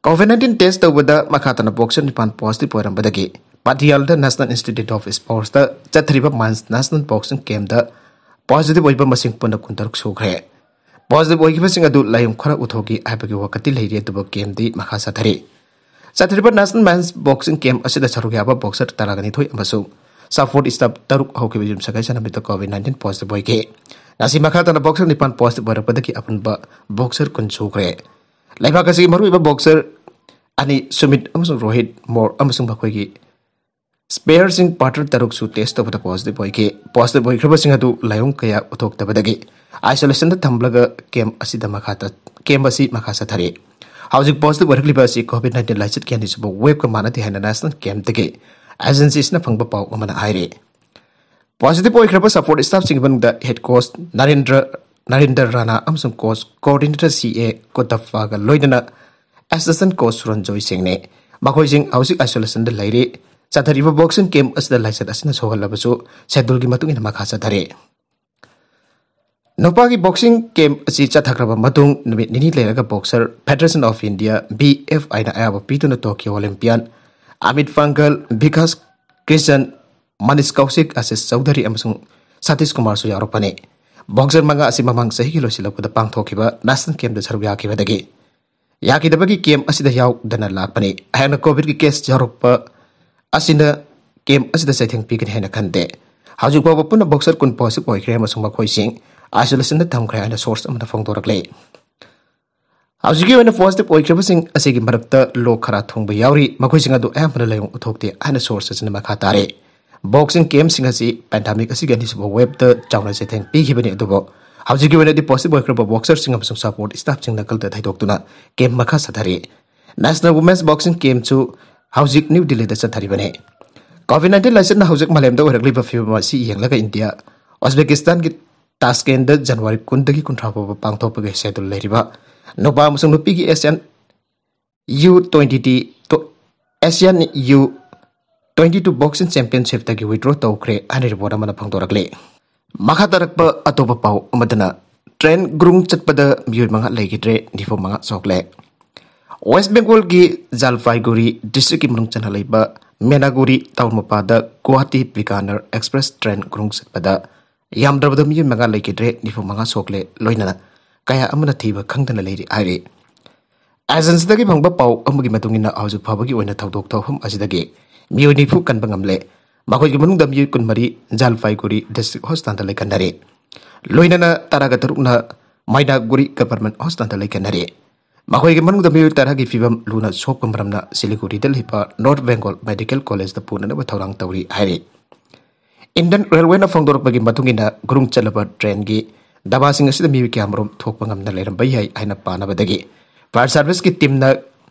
ꯀꯣꯚꯤꯗ ꯅꯥꯏꯟꯇꯤꯟ ꯇꯦꯁ ꯇꯧꯕꯗ ꯃꯈꯥ ꯇꯥꯅ ꯕꯣꯛꯁꯔ ꯅꯤꯄꯥꯟ ꯄꯣꯖꯤꯇꯤꯚ ꯑꯣꯏꯔꯝꯕꯗꯒꯤ ꯄꯥꯇꯤꯌꯥꯂꯥꯗ ꯅꯦꯁꯅꯦꯜ ꯏꯟꯁꯇꯤꯇ꯭ꯌꯨꯠ ꯑꯣꯐ ꯁ꯭ꯄꯣꯔꯠꯁꯇ ꯆꯠꯊꯔꯤꯕ ꯃꯥꯟꯁ ꯅꯦꯁꯅꯦꯜ ꯕꯣꯛꯁꯤꯡ ꯀꯦꯝꯗ ꯄꯣꯖꯤꯇꯤꯚ ꯑꯣꯏꯕ ꯃꯁꯤꯡ ꯄꯨꯟꯅ ꯀꯨꯟꯇꯔꯨꯛ ꯁꯨꯈ꯭ꯔꯦ꯫ ꯄꯣꯖꯤꯇꯤꯚ ꯑꯣꯏꯈꯤꯕꯁꯤꯡ ꯑꯗꯨ ꯂꯥꯏꯑꯣꯡ ꯈꯔ ꯎꯠꯊꯣꯛꯏ ꯍꯥꯏꯕꯒꯤ ꯋꯥꯀꯠꯇꯤ ꯂꯩꯔꯤ, ꯑꯗꯨꯕꯨ ꯀꯦꯝꯗꯤ ꯃꯈꯥ ꯆꯠꯊꯔꯤ꯫ ꯆꯠꯊꯔꯤꯕ ꯅꯦꯁꯅꯦꯜ ꯃꯦꯟꯁ ꯕꯣꯛꯁꯤꯡ ꯀꯦꯝ ꯑꯁꯤꯗ ꯁꯔꯨꯛ ꯌꯥꯕ ꯕꯣꯛꯁꯔ ꯇꯔꯥꯒ ꯅꯤꯊꯣꯏ ꯑꯃꯁꯨꯡ ꯁꯄꯣꯔꯠ ꯁ꯭ꯇꯥꯐ ꯇꯔꯨꯛ ꯍꯧꯈꯤꯕ ꯌꯨꯝꯁꯀꯩꯁ ꯅꯨꯃꯤꯠꯇ ꯀꯣꯚꯤꯗ ꯅꯥꯏꯟꯇꯤꯟ ꯄꯣꯖꯤꯇꯤꯚ ꯑꯣꯏꯈꯤ꯫ ꯉꯁꯤ ꯃꯈꯥ ꯇꯥꯅ ꯕꯣꯛꯁꯔ ꯅꯤꯄꯥꯟ ꯄꯣꯖꯤꯇꯤꯚ ꯑꯣꯏꯔꯛꯄꯗꯒꯤ ꯑꯄꯨꯟꯕ ꯕꯣꯛꯁꯔ ꯀꯨꯟ ꯁꯨꯈ꯭ꯔꯦ꯫ ꯂꯩꯕꯥꯛ ꯑꯁꯤꯒꯤ ꯃꯔꯨꯑꯣꯏꯕ ꯕꯣꯛꯁꯔ ꯑꯅꯤ ꯁꯨꯃꯤꯠ ꯑꯃꯁꯨꯡ ꯔꯣꯍꯤꯠ ꯃꯣꯔ ꯑꯃꯁꯨꯡ ꯃꯈꯣꯏꯒꯤ ꯁ꯭ꯄꯦꯌꯔꯁꯤꯡ ꯄꯥꯔꯇꯅꯔ ꯇꯔꯨꯛꯁꯨ ꯇꯦꯁ ꯇꯧꯕꯗ ꯄꯣꯖꯤꯇꯤꯚ ꯑꯣꯏꯈꯤ꯫ ꯄꯣꯖꯤꯇꯤꯚ ꯑꯣꯏꯈ꯭ꯔꯕꯁꯤꯡ ꯑꯗꯨ ꯂꯥꯏꯑꯣꯡ ꯀꯌꯥ ꯎꯠꯊꯣꯛꯇꯕꯗꯒꯤ ꯑꯥꯏꯁꯣꯂꯦꯁꯟꯗ ꯊꯝꯂꯒ ꯀꯦꯝ ꯑꯁꯤꯗ ꯃꯈꯥ ꯇ-, ꯀꯦꯝ ꯑꯁꯤ ꯃꯈꯥ ꯆꯠꯊꯔꯤ꯫ ꯍꯧꯖꯤꯛ ꯄꯣꯖꯤꯇꯤꯚ ꯑꯣꯏꯔꯛꯂꯤꯕ ꯑꯁꯤ ꯀꯣꯚꯤꯗ ꯅꯥꯏꯟꯇꯤꯟ ꯂꯥꯏꯆꯠꯀꯤ ꯑꯅꯤꯁꯨꯕ ꯋꯦꯕꯀ ꯃꯥꯟꯅꯗꯦ ꯍꯥꯏꯅ ꯅꯦꯁꯅꯦꯜ ꯀꯦꯝꯗꯒꯤ ꯑꯦꯖꯦꯟꯁꯤꯁꯤꯅ ꯐꯪꯕ ꯄꯥꯎ ꯑꯃꯅ ꯍꯥꯏꯔꯤ꯫ ꯄꯣꯖꯤꯇꯤꯚ ꯑꯣꯏꯈ꯭ꯔꯕ ꯁꯄꯣꯔꯠ ꯁ꯭ꯇꯥꯐꯁꯤꯡꯒꯤ ꯃꯅꯨꯡꯗ ꯍꯦꯗ ꯀꯣꯆ ꯅꯔꯦꯟꯗ꯭ꯔ, ꯅꯔꯦꯟꯗ꯭ꯔ ꯔꯥꯅꯥ ꯑꯃꯁꯨꯡ ꯀꯣꯆ ꯀꯣꯑꯣꯔꯗꯤꯅꯦꯇꯔ ꯁꯤ ꯑꯦ ꯀꯨꯇꯞꯄꯥꯒ ꯂꯣꯏꯅꯅ ꯑꯦꯁꯤꯁꯇꯦꯟꯠ ꯀꯣꯆ ꯁꯨꯔꯟꯖꯣꯏ ꯁꯤꯡꯅꯤ꯫ ꯃꯈꯣꯏꯁꯤꯡ ꯍꯧꯖꯤꯛ ꯑꯥꯏꯁꯣꯂꯦꯁꯟꯗ ꯂꯩꯔꯤ꯫ ꯆꯠꯊꯔꯤꯕ ꯕꯣꯛꯁꯤꯡ ꯀꯦꯝ ꯑꯁꯤꯗ ꯂꯥꯏꯆꯠ ꯑꯁꯤꯅ ꯁꯣꯛꯍꯜꯂꯕꯁꯨ ꯁꯦꯗ꯭ꯌꯨꯜꯒꯤ ꯃꯇꯨꯡ ꯏꯟꯅ ꯃꯈꯥ ꯆꯠꯊꯔꯤ꯫ ꯅꯨꯄꯥꯒꯤ ꯕꯣꯛꯁꯤꯡ ꯀꯦꯝꯞ ꯑꯁꯤ ꯆꯠꯊꯈ꯭ꯔꯕ ꯃꯇꯨꯡ ꯅꯨꯃꯤꯠ ꯅꯤꯅꯤ ꯂꯩꯔꯒ boxer federation of India, B F ꯑꯥꯏꯅ ꯑꯌꯥꯕ ꯄꯤꯗꯨꯅ ꯇꯣꯀꯤꯌꯣ ꯑꯣꯂꯤꯝꯄꯤꯌꯥꯟ ꯑꯃꯤꯠ ꯄꯥꯡꯒꯜ, ꯕꯤꯀꯥꯁ ꯀ꯭ꯔꯤꯁꯟ, ꯃꯅꯤꯁ ꯀꯧꯁꯤꯛ, ꯑꯁꯤꯁ ꯆꯧꯙꯔꯤ ꯑꯃꯁꯨꯡ ꯁꯇꯤꯁ ꯀꯨꯃꯥꯔꯁꯨ ꯌꯥꯎꯔꯛꯄꯅꯤ꯫ ꯕꯣꯛꯁꯔ ꯃꯉꯥ ꯑꯁꯤ ꯃꯃꯥꯡ ꯆꯍꯤꯒꯤ ꯂꯣꯏꯁꯤꯜꯂꯛꯄꯗ ꯄꯥꯡꯊꯣꯛꯈꯤꯕ ꯅꯦꯁꯅꯦꯜ ꯀꯦꯝꯞꯇ ꯁꯔꯨꯛ ꯌꯥꯈꯤꯕꯗꯒꯤ ꯌꯥꯈꯤꯗꯕꯒꯤ ꯀꯦꯝꯞ ꯑꯁꯤꯗ ꯌꯥꯎꯗꯅ ꯂꯥꯛꯄꯅꯤ꯫ ꯑꯩꯍꯥꯛꯅ ꯀꯣꯚꯤꯗꯀꯤ ꯀꯦꯁ ꯌꯥꯎꯔꯛꯄ ꯑꯁꯤꯅ ꯀꯦꯝꯞ ꯑꯁꯤꯗ ꯆꯩꯊꯦꯡ ꯄꯤꯒꯅꯤ ꯍꯥꯏꯅ ꯈꯟꯗꯦ꯫ ꯍꯧꯖꯤꯛ ꯐꯥꯎꯕ ꯄꯨꯟꯅ ꯕꯣꯛꯁꯔ ꯀꯨꯟ ꯄꯣꯖꯤꯇꯤꯚ ꯑꯣꯏꯈ꯭ꯔꯦ ꯑꯃꯁꯨꯡ ꯃꯈꯣꯏꯁꯤꯡ ꯑꯥꯏꯁꯣꯂꯦꯁꯟꯗ ꯊꯝꯈ꯭ꯔꯦ ꯍꯥꯏꯅ ꯁꯣꯔꯁ ꯑꯃꯅ ꯐꯣꯡꯗꯣꯔꯛꯂꯤ꯫ ꯍꯧꯖꯤꯛꯀꯤ ꯑꯣꯏꯅ ꯄꯣꯖꯤꯇꯤꯚ ꯑꯣꯏꯈ꯭ꯔꯕꯁꯤꯡ ꯑꯁꯤꯒꯤ ꯃꯔꯛꯇ ꯂꯣꯛ ꯈꯔ ꯊꯨꯡꯕ ꯌꯥꯎꯔꯤ, ꯃꯈꯣꯏꯁꯤꯡ ꯑꯗꯨ ꯑꯌꯥꯝꯕꯅ ꯂꯥꯏꯑꯣꯡ ꯎꯠꯊꯣꯛꯇꯦ ꯍꯥꯏꯅ ꯁꯣꯔꯁ ꯑꯁꯤꯅ ꯃꯈꯥ ꯇꯥꯔꯦ꯫ ꯕꯣꯛꯁꯤꯡ ꯀꯦꯝꯞꯁꯤꯡ ꯑꯁꯤ ꯄꯦꯟꯗꯥꯃꯤꯛ ꯑꯁꯤꯒꯤ ꯑꯅꯤꯁꯨꯕ ꯋꯦꯕꯇ ꯆꯥꯎꯅ ꯆꯩꯊꯦꯡ ꯄꯤꯈꯤꯕꯅꯤ, ꯑꯗꯨꯕꯨ ꯍꯧꯖꯤꯛꯀꯤ ꯑꯣꯏꯅꯗꯤ ꯄꯣꯖꯤꯇꯤꯚ ꯑꯣꯏꯈ꯭ꯔꯕ ꯕꯣꯛꯁꯔꯁꯤꯡ ꯑꯃꯁꯨꯡ ꯁꯄꯣꯔꯠ ꯁ꯭ꯇꯥꯐꯁꯤꯡ ꯅꯥꯀꯜꯗ ꯊꯩꯗꯣꯛꯇꯨꯅ ꯀꯦꯝꯞ ꯃꯈꯥ ꯆꯠꯊꯔꯤ꯫ ꯅꯦꯁꯅꯦꯜ ꯋꯨꯃꯦꯟꯁ ꯕꯣꯛꯁꯤꯡ ꯀꯦꯝꯞꯁꯨ ꯍꯧꯖꯤꯛ ꯅ꯭ꯌꯨ ꯗꯤꯜꯂꯤꯗ ꯆꯠꯊꯔꯤꯕꯅꯤ꯫ ꯀꯣꯚꯤꯗ ꯅꯥꯏꯟꯇꯤꯟ ꯂꯥꯏꯆꯠꯅ ꯍꯧꯖꯤꯛ ꯃꯥꯂꯦꯝꯗ ꯑꯣꯏꯔꯛꯂꯤꯕ ꯐꯤꯕꯝ ꯑꯁꯤ ꯌꯦꯡꯂꯒ ꯏꯟꯗꯤꯌꯥ, ꯎꯖꯕꯦꯀꯤꯁꯇꯥꯟꯒꯤ ꯇꯥꯁꯀꯦꯟꯗ ꯖꯅꯋꯥꯔꯤ ꯀꯨꯟꯗꯒꯤ ꯀꯨꯟꯊ꯭ꯔꯥ ꯐꯥꯎꯕ ꯄꯥꯡꯊꯣꯛꯄꯒꯤ ꯁꯦꯗꯨꯜ ꯂꯩꯔꯤꯕ ꯅꯨꯄꯥ ꯑꯃꯁꯨꯡ ꯅꯨꯄꯤꯒꯤ ꯑꯦꯁꯤꯌꯥꯟ ꯌꯨ ꯇ꯭ꯋꯦꯟꯇꯤ ꯇꯤ, ꯇꯣ-, Asian U twenty two boxing ꯆꯦꯝꯄꯤꯌꯟꯁꯤꯞꯇꯒꯤ ꯋꯤꯗ꯭ꯔꯣ ꯇꯧꯈ꯭ꯔꯦ ꯍꯥꯏꯅ ꯔꯤꯄꯣꯔꯠ ꯑꯃꯅ ꯐꯣꯡꯗꯣꯔꯛꯂꯤ꯫ ꯃꯈꯥ ꯇꯥꯔꯛꯄ ꯑꯇꯣꯞꯄ ꯄꯥꯎ ꯑꯃꯗꯅ, ꯇ꯭ꯔꯦꯟ ꯒ꯭ꯔꯨꯡ ꯆꯠꯄꯗ ꯃꯤꯑꯣꯏ ꯃꯉꯥ ꯂꯩꯈꯤꯗ꯭ꯔꯦ, ꯅꯤꯐꯨ ꯃꯉꯥ ꯁꯣꯛꯂꯦ꯫ ꯋꯦꯁ ꯕꯦꯡꯒꯣꯜꯒꯤ ꯖꯜꯄꯥꯏꯒꯨꯔꯤ ꯗꯤꯁꯇ꯭ꯔꯤꯛꯀꯤ ꯃꯅꯨꯡ ꯆꯟꯅ ꯂꯩꯕ ꯃꯦꯅꯥꯒꯨꯔꯤ ꯇꯥꯎꯟ ꯃꯄꯥꯗ Guwahati Bikaner express train grunge ꯆꯠꯄꯗ ꯌꯥꯝꯗ꯭ꯔꯕꯗ ꯃꯤꯑꯣꯏ ꯃꯉꯥ ꯂꯩꯈꯤꯗ꯭ꯔꯦ, ꯅꯤꯐꯨ ꯃꯉꯥ ꯁꯣꯛꯂꯦ, ꯂꯣꯏꯅꯅ ꯀꯌꯥ ꯑꯃꯅ ꯊꯤꯕ ꯈꯪꯗꯅ ꯂꯩꯔꯤ ꯍꯥꯏꯔꯤ꯫ ꯑꯦꯖꯦꯟꯁꯤꯗꯒꯤ ꯐꯪꯕ ꯄꯥꯎ ꯑꯃꯒꯤ ꯃꯇꯨꯡ ꯏꯟꯅ, ꯍꯧꯖꯤꯛ ꯐꯥꯎꯕꯒꯤ ꯑꯣꯏꯅ ꯊꯧꯗꯣꯛ ꯊꯣꯛꯐꯝ ꯑꯁꯤꯗꯒꯤ ꯃꯤꯑꯣꯏ ꯅꯤꯐꯨ ꯀꯟꯕ ꯉꯝꯂꯦ꯫ ꯃꯈꯣꯏꯒꯤ ꯃꯅꯨꯡꯗ ꯃꯤꯑꯣꯏ ꯀꯨꯟꯃꯔꯤ ꯖꯜꯄꯥꯏꯒꯨꯔꯤ ꯗꯤꯁꯇ꯭ꯔꯤꯛ ꯍꯣꯁꯄꯤꯇꯥꯜꯗ ꯂꯩꯈꯟꯅꯔꯤ꯫ ꯂꯣꯏꯅꯅ ꯇꯔꯥꯒ ꯇꯔꯨꯛꯅ ꯃꯥꯏꯅꯥꯒꯨꯔꯤ ꯒꯚꯔꯟꯃꯦꯟꯠ ꯍꯣꯁꯄꯤꯇꯥꯜꯗ ꯂꯩꯈꯟꯅꯔꯤ꯫ ꯃꯈꯣꯏꯒꯤ ꯃꯅꯨꯡꯗ ꯃꯤꯑꯣꯏ ꯇꯔꯥꯒꯤ ꯐꯤꯕꯝ ꯂꯨꯅ ꯁꯣꯛꯄ ꯃꯔꯝꯅ ꯁꯤꯂꯤꯒꯨꯔꯤꯗ ꯂꯩꯕ ꯅꯣꯔꯠ ꯕꯦꯡꯒꯣꯜ ꯃꯦꯗꯤꯀꯦꯜ ꯀꯣꯂꯦꯖꯇ ꯄꯨꯅꯅꯕ ꯊꯧꯔꯥꯡ ꯇꯧꯔꯤ ꯍꯥꯏꯔꯤ꯫ ꯏꯟꯗꯤꯌꯟ ꯔꯦꯜꯋꯦꯅ ꯐꯣꯡꯗꯣꯔꯛꯄꯒꯤ ꯃꯇꯨꯡ ꯏꯟꯅ, ꯒ꯭ꯔꯨꯡ ꯆꯠꯂꯕ ꯇ꯭ꯔꯦꯟꯒꯤ ꯗꯕꯥꯁꯤꯡ ꯑꯁꯤꯗ ꯃꯤꯑꯣꯏ ꯀꯌꯥꯃꯔꯨꯝ ꯊꯣꯛꯄ ꯉꯝꯗꯅ ꯂꯩꯔꯝꯕ ꯌꯥꯏ ꯍꯥꯏꯅ ꯄꯥꯅꯕꯗꯒꯤ ꯐꯥꯌꯔ ꯁꯥꯔꯚꯤꯁꯀꯤ ꯇꯤꯝꯅ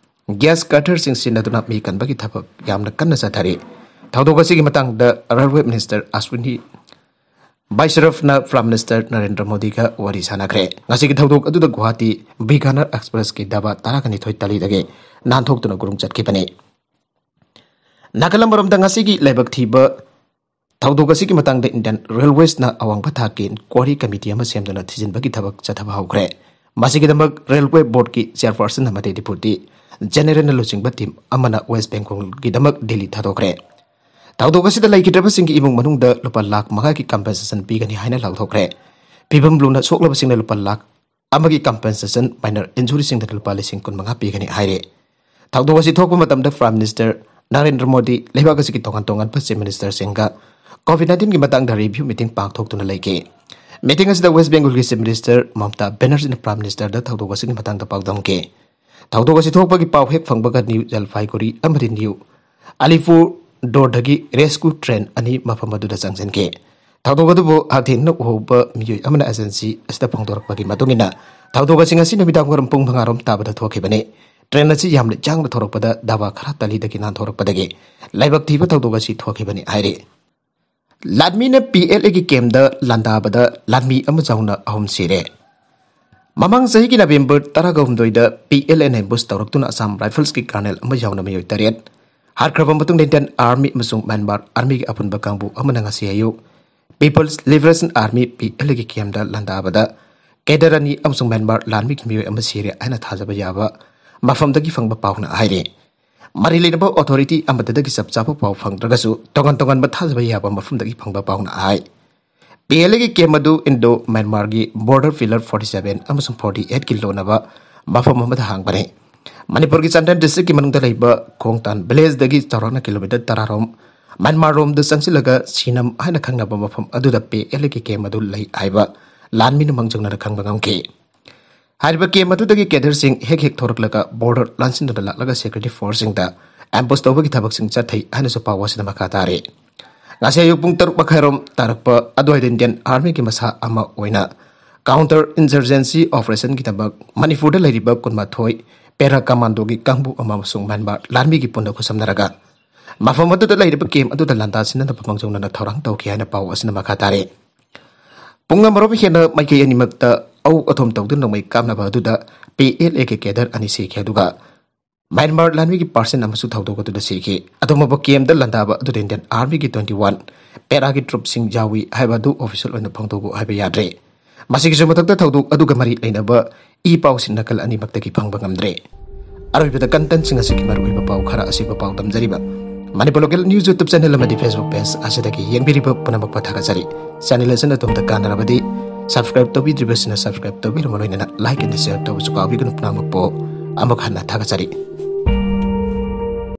ꯒ꯭ꯌꯥꯁ ꯀꯇꯔꯁꯤꯡ ꯁꯤꯖꯤꯟꯅꯗꯨꯅ ꯃꯤ ꯀꯟꯕꯒꯤ ꯊꯕꯛ ꯌꯥꯝꯅ ꯀꯟꯅ ꯆꯠꯊꯔꯤ꯫ ꯊꯧꯗꯣꯛ ꯑꯁꯤꯒꯤ ꯃꯇꯥꯡꯗ ꯔꯦꯜꯋꯦ ꯃꯤꯅꯤꯁꯇꯔ ꯑꯁ꯭ꯋꯤꯅꯤ ꯕꯥꯏꯁꯔꯐꯅ ꯄ꯭ꯔꯥꯏꯝ ꯃꯤꯅꯤꯁꯇꯔ ꯅꯔꯦꯟꯗ꯭ꯔ ꯃꯣꯗꯤꯒ ꯋꯥꯔꯤ ꯁꯥꯟꯅꯈ꯭ꯔꯦ꯫ ꯉꯁꯤꯒꯤ ꯊꯧꯗꯣꯛ ꯑꯗꯨꯗ ꯒꯨꯋꯥꯍꯥꯇꯤ ꯕꯤꯀꯥꯅꯔ ꯑꯦꯛꯁꯄ꯭ꯔꯦꯁꯀꯤ ꯗꯕꯥ ꯇꯔꯥꯅꯤꯊꯣꯏ ꯇꯂꯤꯗꯒꯤ ꯅꯥꯟꯊꯣꯛꯇꯨꯅ ꯒ꯭ꯔꯨꯡ ꯆꯠꯈꯤꯕꯅꯤ꯫ ꯅꯥꯀꯜ ꯑꯃꯔꯣꯝꯗ, ꯉꯁꯤꯒꯤ ꯂꯥꯏꯕꯛ ꯊꯤꯕ ꯊꯧꯗꯣꯛ ꯑꯁꯤꯒꯤ ꯃꯇꯥꯡꯗ Indian Railwaysꯅ ꯑꯋꯥꯡꯕ ꯊꯥꯛꯀꯤ inquiry committee ꯑꯃ ꯁꯦꯝꯗꯨꯅ ꯊꯤꯖꯤꯟꯕꯒꯤ ꯊꯕꯛ ꯆꯠꯊꯕ ꯍꯧꯈ꯭ꯔꯦ꯫ ꯃꯁꯤꯒꯤꯗꯃꯛ Railway Boardꯀꯤ chairperson ꯑꯃꯗꯤ deputy generalꯅ ꯂꯨꯆꯤꯡꯕ team ꯑꯃꯅ West Bengalꯒꯤꯗꯃꯛ ꯗꯤꯜꯂꯤ ꯊꯥꯗꯣꯛꯈ꯭ꯔꯦ꯫ ꯊꯧꯗꯣꯛ ꯑꯁꯤꯗ ꯂꯩꯈꯤꯗ꯭ꯔꯕꯁꯤꯡꯒꯤ ꯏꯃꯨꯡ ꯃꯅꯨꯡꯗ ꯂꯨꯄꯥ ꯂꯥꯈ ꯃꯉꯥꯒꯤ compensation ꯄꯤꯒꯅꯤ ꯍꯥꯏꯅ ꯂꯥꯎꯊꯣꯛꯈ꯭ꯔꯦ꯫ ꯐꯤꯕꯝ ꯂꯨꯅ ꯁꯣꯛꯂꯕꯁꯤꯡꯅ ꯂꯨꯄꯥ ꯂꯥꯈ ꯑꯃꯒꯤ compensation, minor injuryꯁꯤꯡꯗ ꯂꯨꯄꯥ ꯂꯤꯁꯤꯡ ꯀꯨꯟ ꯃꯉꯥ ꯄꯤꯒꯅꯤ ꯍꯥꯏꯔꯦ꯫ ꯊꯧꯗꯣꯛ ꯑꯁꯤ ꯊꯣꯛꯄ ꯃꯇꯝꯗ Prime Minister ꯅꯔꯦꯟꯗ꯭ꯔ ꯃꯣꯗꯤ ꯂꯩꯕꯥꯛ ꯑꯁꯤꯒꯤ ꯇꯣꯉꯥꯟ ꯇꯣꯉꯥꯟꯕ chief ministerꯁꯤꯡꯒ COVID nineteenꯒꯤ ꯃꯇꯥꯡꯗ review meeting ꯄꯥꯡꯊꯣꯛꯇꯨꯅ ꯂꯩꯈꯤ꯫ Meeting ꯑꯁꯤꯗ West Bengalꯒꯤ chief minister ꯃꯃꯇꯥ ꯕꯦꯅꯔꯖꯤꯅ Prime Ministerꯗ ꯊꯧꯗꯣꯛ ꯑꯁꯤꯒꯤ ꯃꯇꯥꯡꯗ ꯄꯥꯎꯗꯝꯈꯤ꯫ ꯊꯧꯗꯣꯛ ꯑꯁꯤ ꯊꯣꯛꯄꯒꯤ ꯄꯥꯎ ꯍꯦꯛ ꯐꯪꯕꯒ New Jalpaiguri ꯑꯃꯗꯤ New Alipurduardagꯤ rescue train ꯑꯅꯤ ꯃꯐꯝ ꯑꯗꯨꯗ ꯆꯪꯁꯤꯟꯈꯤ꯫ ꯊꯧꯗꯣꯛ ꯑꯗꯨꯕꯨ ꯍꯛꯊꯦꯡꯅꯅ ꯎꯍꯧꯕ ꯃꯤꯑꯣꯏ ꯑꯃꯅ agency ꯑꯁꯤꯗ ꯐꯣꯡꯗꯣꯔꯛꯄꯒꯤ ꯃꯇꯨꯡ ꯏꯟꯅ, ꯊꯧꯗꯣꯛ ꯑꯁꯤ ꯉꯁꯤ ꯅꯨꯃꯤꯗꯥꯡ ꯋꯥꯏꯔꯝ ꯄꯨꯡ ꯃꯉꯥ ꯔꯣꯝ ꯇꯥꯕꯗ ꯊꯣꯛꯈꯤꯕꯅꯤ꯫ Train ꯑꯁꯤ ꯌꯥꯝꯅ ꯌꯥꯡꯅ ꯊꯧꯔꯛꯄꯗ ꯗꯥꯕꯥ ꯈꯔ ꯇꯂꯤꯗꯒꯤ ꯅꯥꯟꯊꯣꯔꯛꯄꯗꯒꯤ ꯂꯥꯏꯕꯛ ꯊꯤꯕ ꯊꯧꯗꯣꯛ ꯑꯁꯤ ꯊꯣꯛꯈꯤꯕꯅꯤ ꯍꯥꯏꯔꯤ꯫ ꯂꯥꯟꯃꯤꯅ PLAꯒꯤ campꯇ ꯂꯥꯟꯗꯥꯕꯗ ꯂꯥꯟꯃꯤ ꯑꯃ ꯌꯥꯎꯅ ꯑꯍꯨꯝ ꯁꯤꯔꯦ꯫ ꯃꯃꯥꯡ ꯆꯍꯤꯒꯤ November ꯇꯔꯥꯒ ꯍꯨꯝꯗꯣꯏꯗ PLAꯅ ambush ꯇꯧꯔꯛꯇꯨꯅ Assam Riflesꯀꯤ colonel ꯑꯃ ꯌꯥꯎꯅ ꯃꯤꯑꯣꯏ ꯇꯔꯦꯠ ꯍꯥꯠꯈ꯭ꯔꯕ ꯃꯇꯨꯡꯗ Indian Army ꯑꯃꯁꯨꯡ Myanmar Armyꯒꯤ ꯑꯄꯨꯟꯕ ꯀꯥꯡꯕꯨ ꯑꯃꯅ ꯉꯁꯤ ꯑꯌꯨꯛ People's Liberation Army, PLAꯒꯤ campꯇ ꯂꯥꯟꯗꯥꯕꯗ cadre ꯑꯅꯤ ꯑꯃꯁꯨꯡ Myanmar ꯂꯥꯟꯃꯤꯒꯤ ꯃꯤꯑꯣꯏ ꯑꯃ ꯁꯤꯔꯦ ꯍꯥꯏꯅ ꯊꯥꯖꯕ ꯌꯥꯕ ꯃꯐꯝꯗꯒꯤ ꯐꯪꯕ ꯄꯥꯎꯅ ꯍꯥꯏꯔꯤ꯫ ꯃꯔꯤ ꯂꯩꯅꯕ authority ꯑꯃꯠꯇꯗꯒꯤ ꯆꯞ ꯆꯥꯕ ꯄꯥꯎ ꯐꯪꯗ꯭ꯔꯒꯁꯨ, ꯇꯣꯉꯥꯟ ꯇꯣꯉꯥꯟꯕ ꯊꯥꯖꯕ ꯌꯥꯕ ꯃꯐꯝꯗꯒꯤ ꯐꯪꯕ ꯄꯥꯎꯅ ꯍꯥꯏ꯫ PLAꯒꯤ camp ꯑꯗꯨ Indo-Myanmarꯒꯤ border pillar forty seven ꯑꯃꯁꯨꯡ forty eightꯀꯤ ꯂꯣꯟꯅꯕ ꯃꯐꯝ ꯑꯃꯗ ꯍꯥꯡꯕꯅꯤ꯫ ꯃꯅꯤꯄꯨꯔꯒꯤ ꯆꯥꯟꯗꯦꯜ districtꯀꯤ ꯃꯅꯨꯡꯗ ꯂꯩꯕ ꯈꯣꯡꯇꯥꯟ villageꯗꯒꯤ ꯆꯥꯎꯔꯥꯛꯅ kilometre ꯇꯔꯥ ꯔꯣꯝ Myanmar ꯔꯣꯝꯗ ꯆꯪꯁꯤꯜꯂꯒ ꯁꯤꯅꯝ ꯍꯥꯏꯅ ꯈꯪꯅꯕ ꯃꯐꯝ ꯑꯗꯨꯗ PLAꯒꯤ camp ꯑꯗꯨ ꯂꯩ ꯍꯥꯏꯕ ꯂꯥꯟꯃꯤꯅ ꯃꯥꯡꯖꯧꯅꯅ ꯈꯪꯕ ꯉꯝꯈꯤ꯫ ꯍꯥꯏꯔꯤꯕ camp ꯑꯗꯨꯗꯒꯤ cadreꯁꯤꯡ ꯍꯦꯛ ꯍꯦꯛ ꯊꯣꯔꯛꯂꯒ border ꯂꯥꯟꯁꯤꯟꯗꯨꯅ ꯂꯥꯛꯂꯒ security forceꯁꯤꯡꯗ ambush ꯇꯧꯕꯒꯤ ꯊꯕꯛꯁꯤꯡ ꯆꯠꯊꯩ ꯍꯥꯏꯅꯁꯨ ꯄꯥꯎ ꯑꯁꯤꯗ ꯃꯈꯥ ꯇꯥꯔꯤ꯫ ꯉꯁꯤ ꯑꯌꯨꯛ ꯄꯨꯡ ꯇꯔꯨꯛ ꯃꯈꯥꯏꯔꯣꯝ ꯇꯥꯔꯛꯄ ꯑꯗꯨꯋꯥꯏꯗ Indian Armyꯒꯤ ꯃꯁꯥ ꯑꯃ ꯑꯣꯏꯅ counter insurgency operationꯒꯤꯗꯃꯛ ꯃꯅꯤꯄꯨꯔꯗ ꯂꯩꯔꯤꯕ ꯀꯨꯟꯃꯥꯊꯣꯏ para commandoꯒꯤ ꯀꯥꯡꯕꯨ ꯑꯃ ꯑꯃꯁꯨꯡ Myanmar ꯂꯥꯟꯃꯤꯒꯤ ꯄꯨꯟꯅ ꯈꯨꯠꯁꯝꯅꯔꯒ ꯃꯐꯝ ꯑꯗꯨꯗ ꯂꯩꯔꯤꯕ camp ꯑꯗꯨꯗ ꯂꯥꯟꯗꯥ ꯁꯤꯟꯅꯅꯕ ꯃꯥꯡꯖꯧꯅꯅ ꯊꯧꯔꯥꯡ ꯇꯧꯈꯤ ꯍꯥꯏꯅ ꯄꯥꯎ ꯑꯁꯤꯅ ꯃꯈꯥ ꯇꯥꯔꯤ꯫ ꯄꯨꯡ ꯑꯃꯔꯣꯝ ꯍꯦꯟꯅ ꯃꯥꯏꯀꯩ ꯑꯅꯤꯃꯛꯇ ꯑꯎ ꯑꯊꯨꯝ ꯇꯧꯗꯨꯅ ꯅꯣꯡꯃꯩ ꯀꯥꯞꯅꯕ ꯑꯗꯨꯗ PLAꯒꯤ cadre ꯑꯅꯤ ꯁꯤꯈꯤ, ꯑꯗꯨꯒ ꯃ꯭ꯌꯥꯟꯃꯥꯔ ꯂꯥꯟꯃꯤꯒꯤ ꯄꯥꯔꯁꯟ ꯑꯃꯁꯨ ꯊꯧꯗꯣꯛ ꯑꯗꯨꯗ ꯁꯤꯈꯤ꯫ ꯑꯗꯨꯝꯕ ꯀꯦꯝꯗ ꯂꯥꯟꯗꯥꯕ ꯑꯗꯨꯗ ꯏꯟꯗꯤꯌꯟ ꯑꯥꯔꯃꯤꯒꯤ ꯇ꯭ꯋꯦꯟꯇꯤ ꯋꯥꯟ ꯄꯦꯔꯥꯒꯤ ꯇ꯭ꯔꯨꯞꯁꯤꯡ ꯌꯥꯎꯏ ꯍꯥꯏꯕ ꯑꯗꯨ ꯑꯣꯐꯤꯁꯤꯌꯦꯜ ꯑꯣꯏꯅ ꯐꯣꯡꯗꯣꯛꯎ ꯍꯥꯏꯕ ꯌꯥꯗ꯭ꯔꯦ꯫ ꯃꯁꯤꯒꯤꯁꯨ ꯃꯊꯛꯇ ꯊꯧꯗꯣꯛ ꯑꯗꯨꯒ ꯃꯔꯤ ꯂꯩꯅꯕ ꯏ ꯄꯥꯎꯁꯤꯡ ꯅꯥꯀꯜ ꯑꯅꯤꯃꯛꯇꯒꯤ ꯐꯪꯕ ꯉꯝꯗ꯭ꯔꯦ꯫ ꯑꯔꯣꯏꯕꯗ ꯀꯟꯇꯦꯟꯁꯤꯡ ꯑꯁꯤꯒꯤ ꯃꯔꯨꯑꯣꯏꯕ ꯄꯥꯎ ꯈꯔ ꯑꯁꯤꯕꯨ ꯄꯥꯎ ꯇꯝꯖꯔꯤꯕ Manipur local news YouTube channel ꯑꯃꯗꯤ ꯐꯦꯁꯕꯨꯛ ꯄꯦꯖ ꯑꯁꯤꯗꯒꯤ ꯌꯦꯡꯕꯤꯔꯤꯕ ꯄꯨꯝꯅꯃꯛꯄꯨ ꯊꯥꯒꯠꯆꯔꯤ꯫ ꯆꯦꯅꯦꯜ ꯑꯁꯤꯅ ꯑꯗꯣꯝꯗ ꯀꯥꯟꯅꯔꯕꯗꯤ ꯁꯕꯁꯀ꯭ꯔꯥꯏꯕ ꯇꯧꯕꯤꯗ꯭ꯔꯤꯕꯁꯤꯅ ꯁꯕꯁꯀ꯭ꯔꯥꯏꯕ ꯇꯧꯕꯤꯔꯕ ꯂꯣꯏꯅꯅ ꯂꯥꯏꯛ ꯑꯦꯟ ꯁꯤꯌꯔ ꯇꯧꯕꯁꯨ ꯀꯥꯎꯕꯤꯒꯅꯨ꯫ ꯄꯨꯝꯅꯃꯛꯄꯨ ꯑꯃꯨꯛ ꯍꯟꯅ ꯊꯥꯒꯠꯆꯔꯤ꯫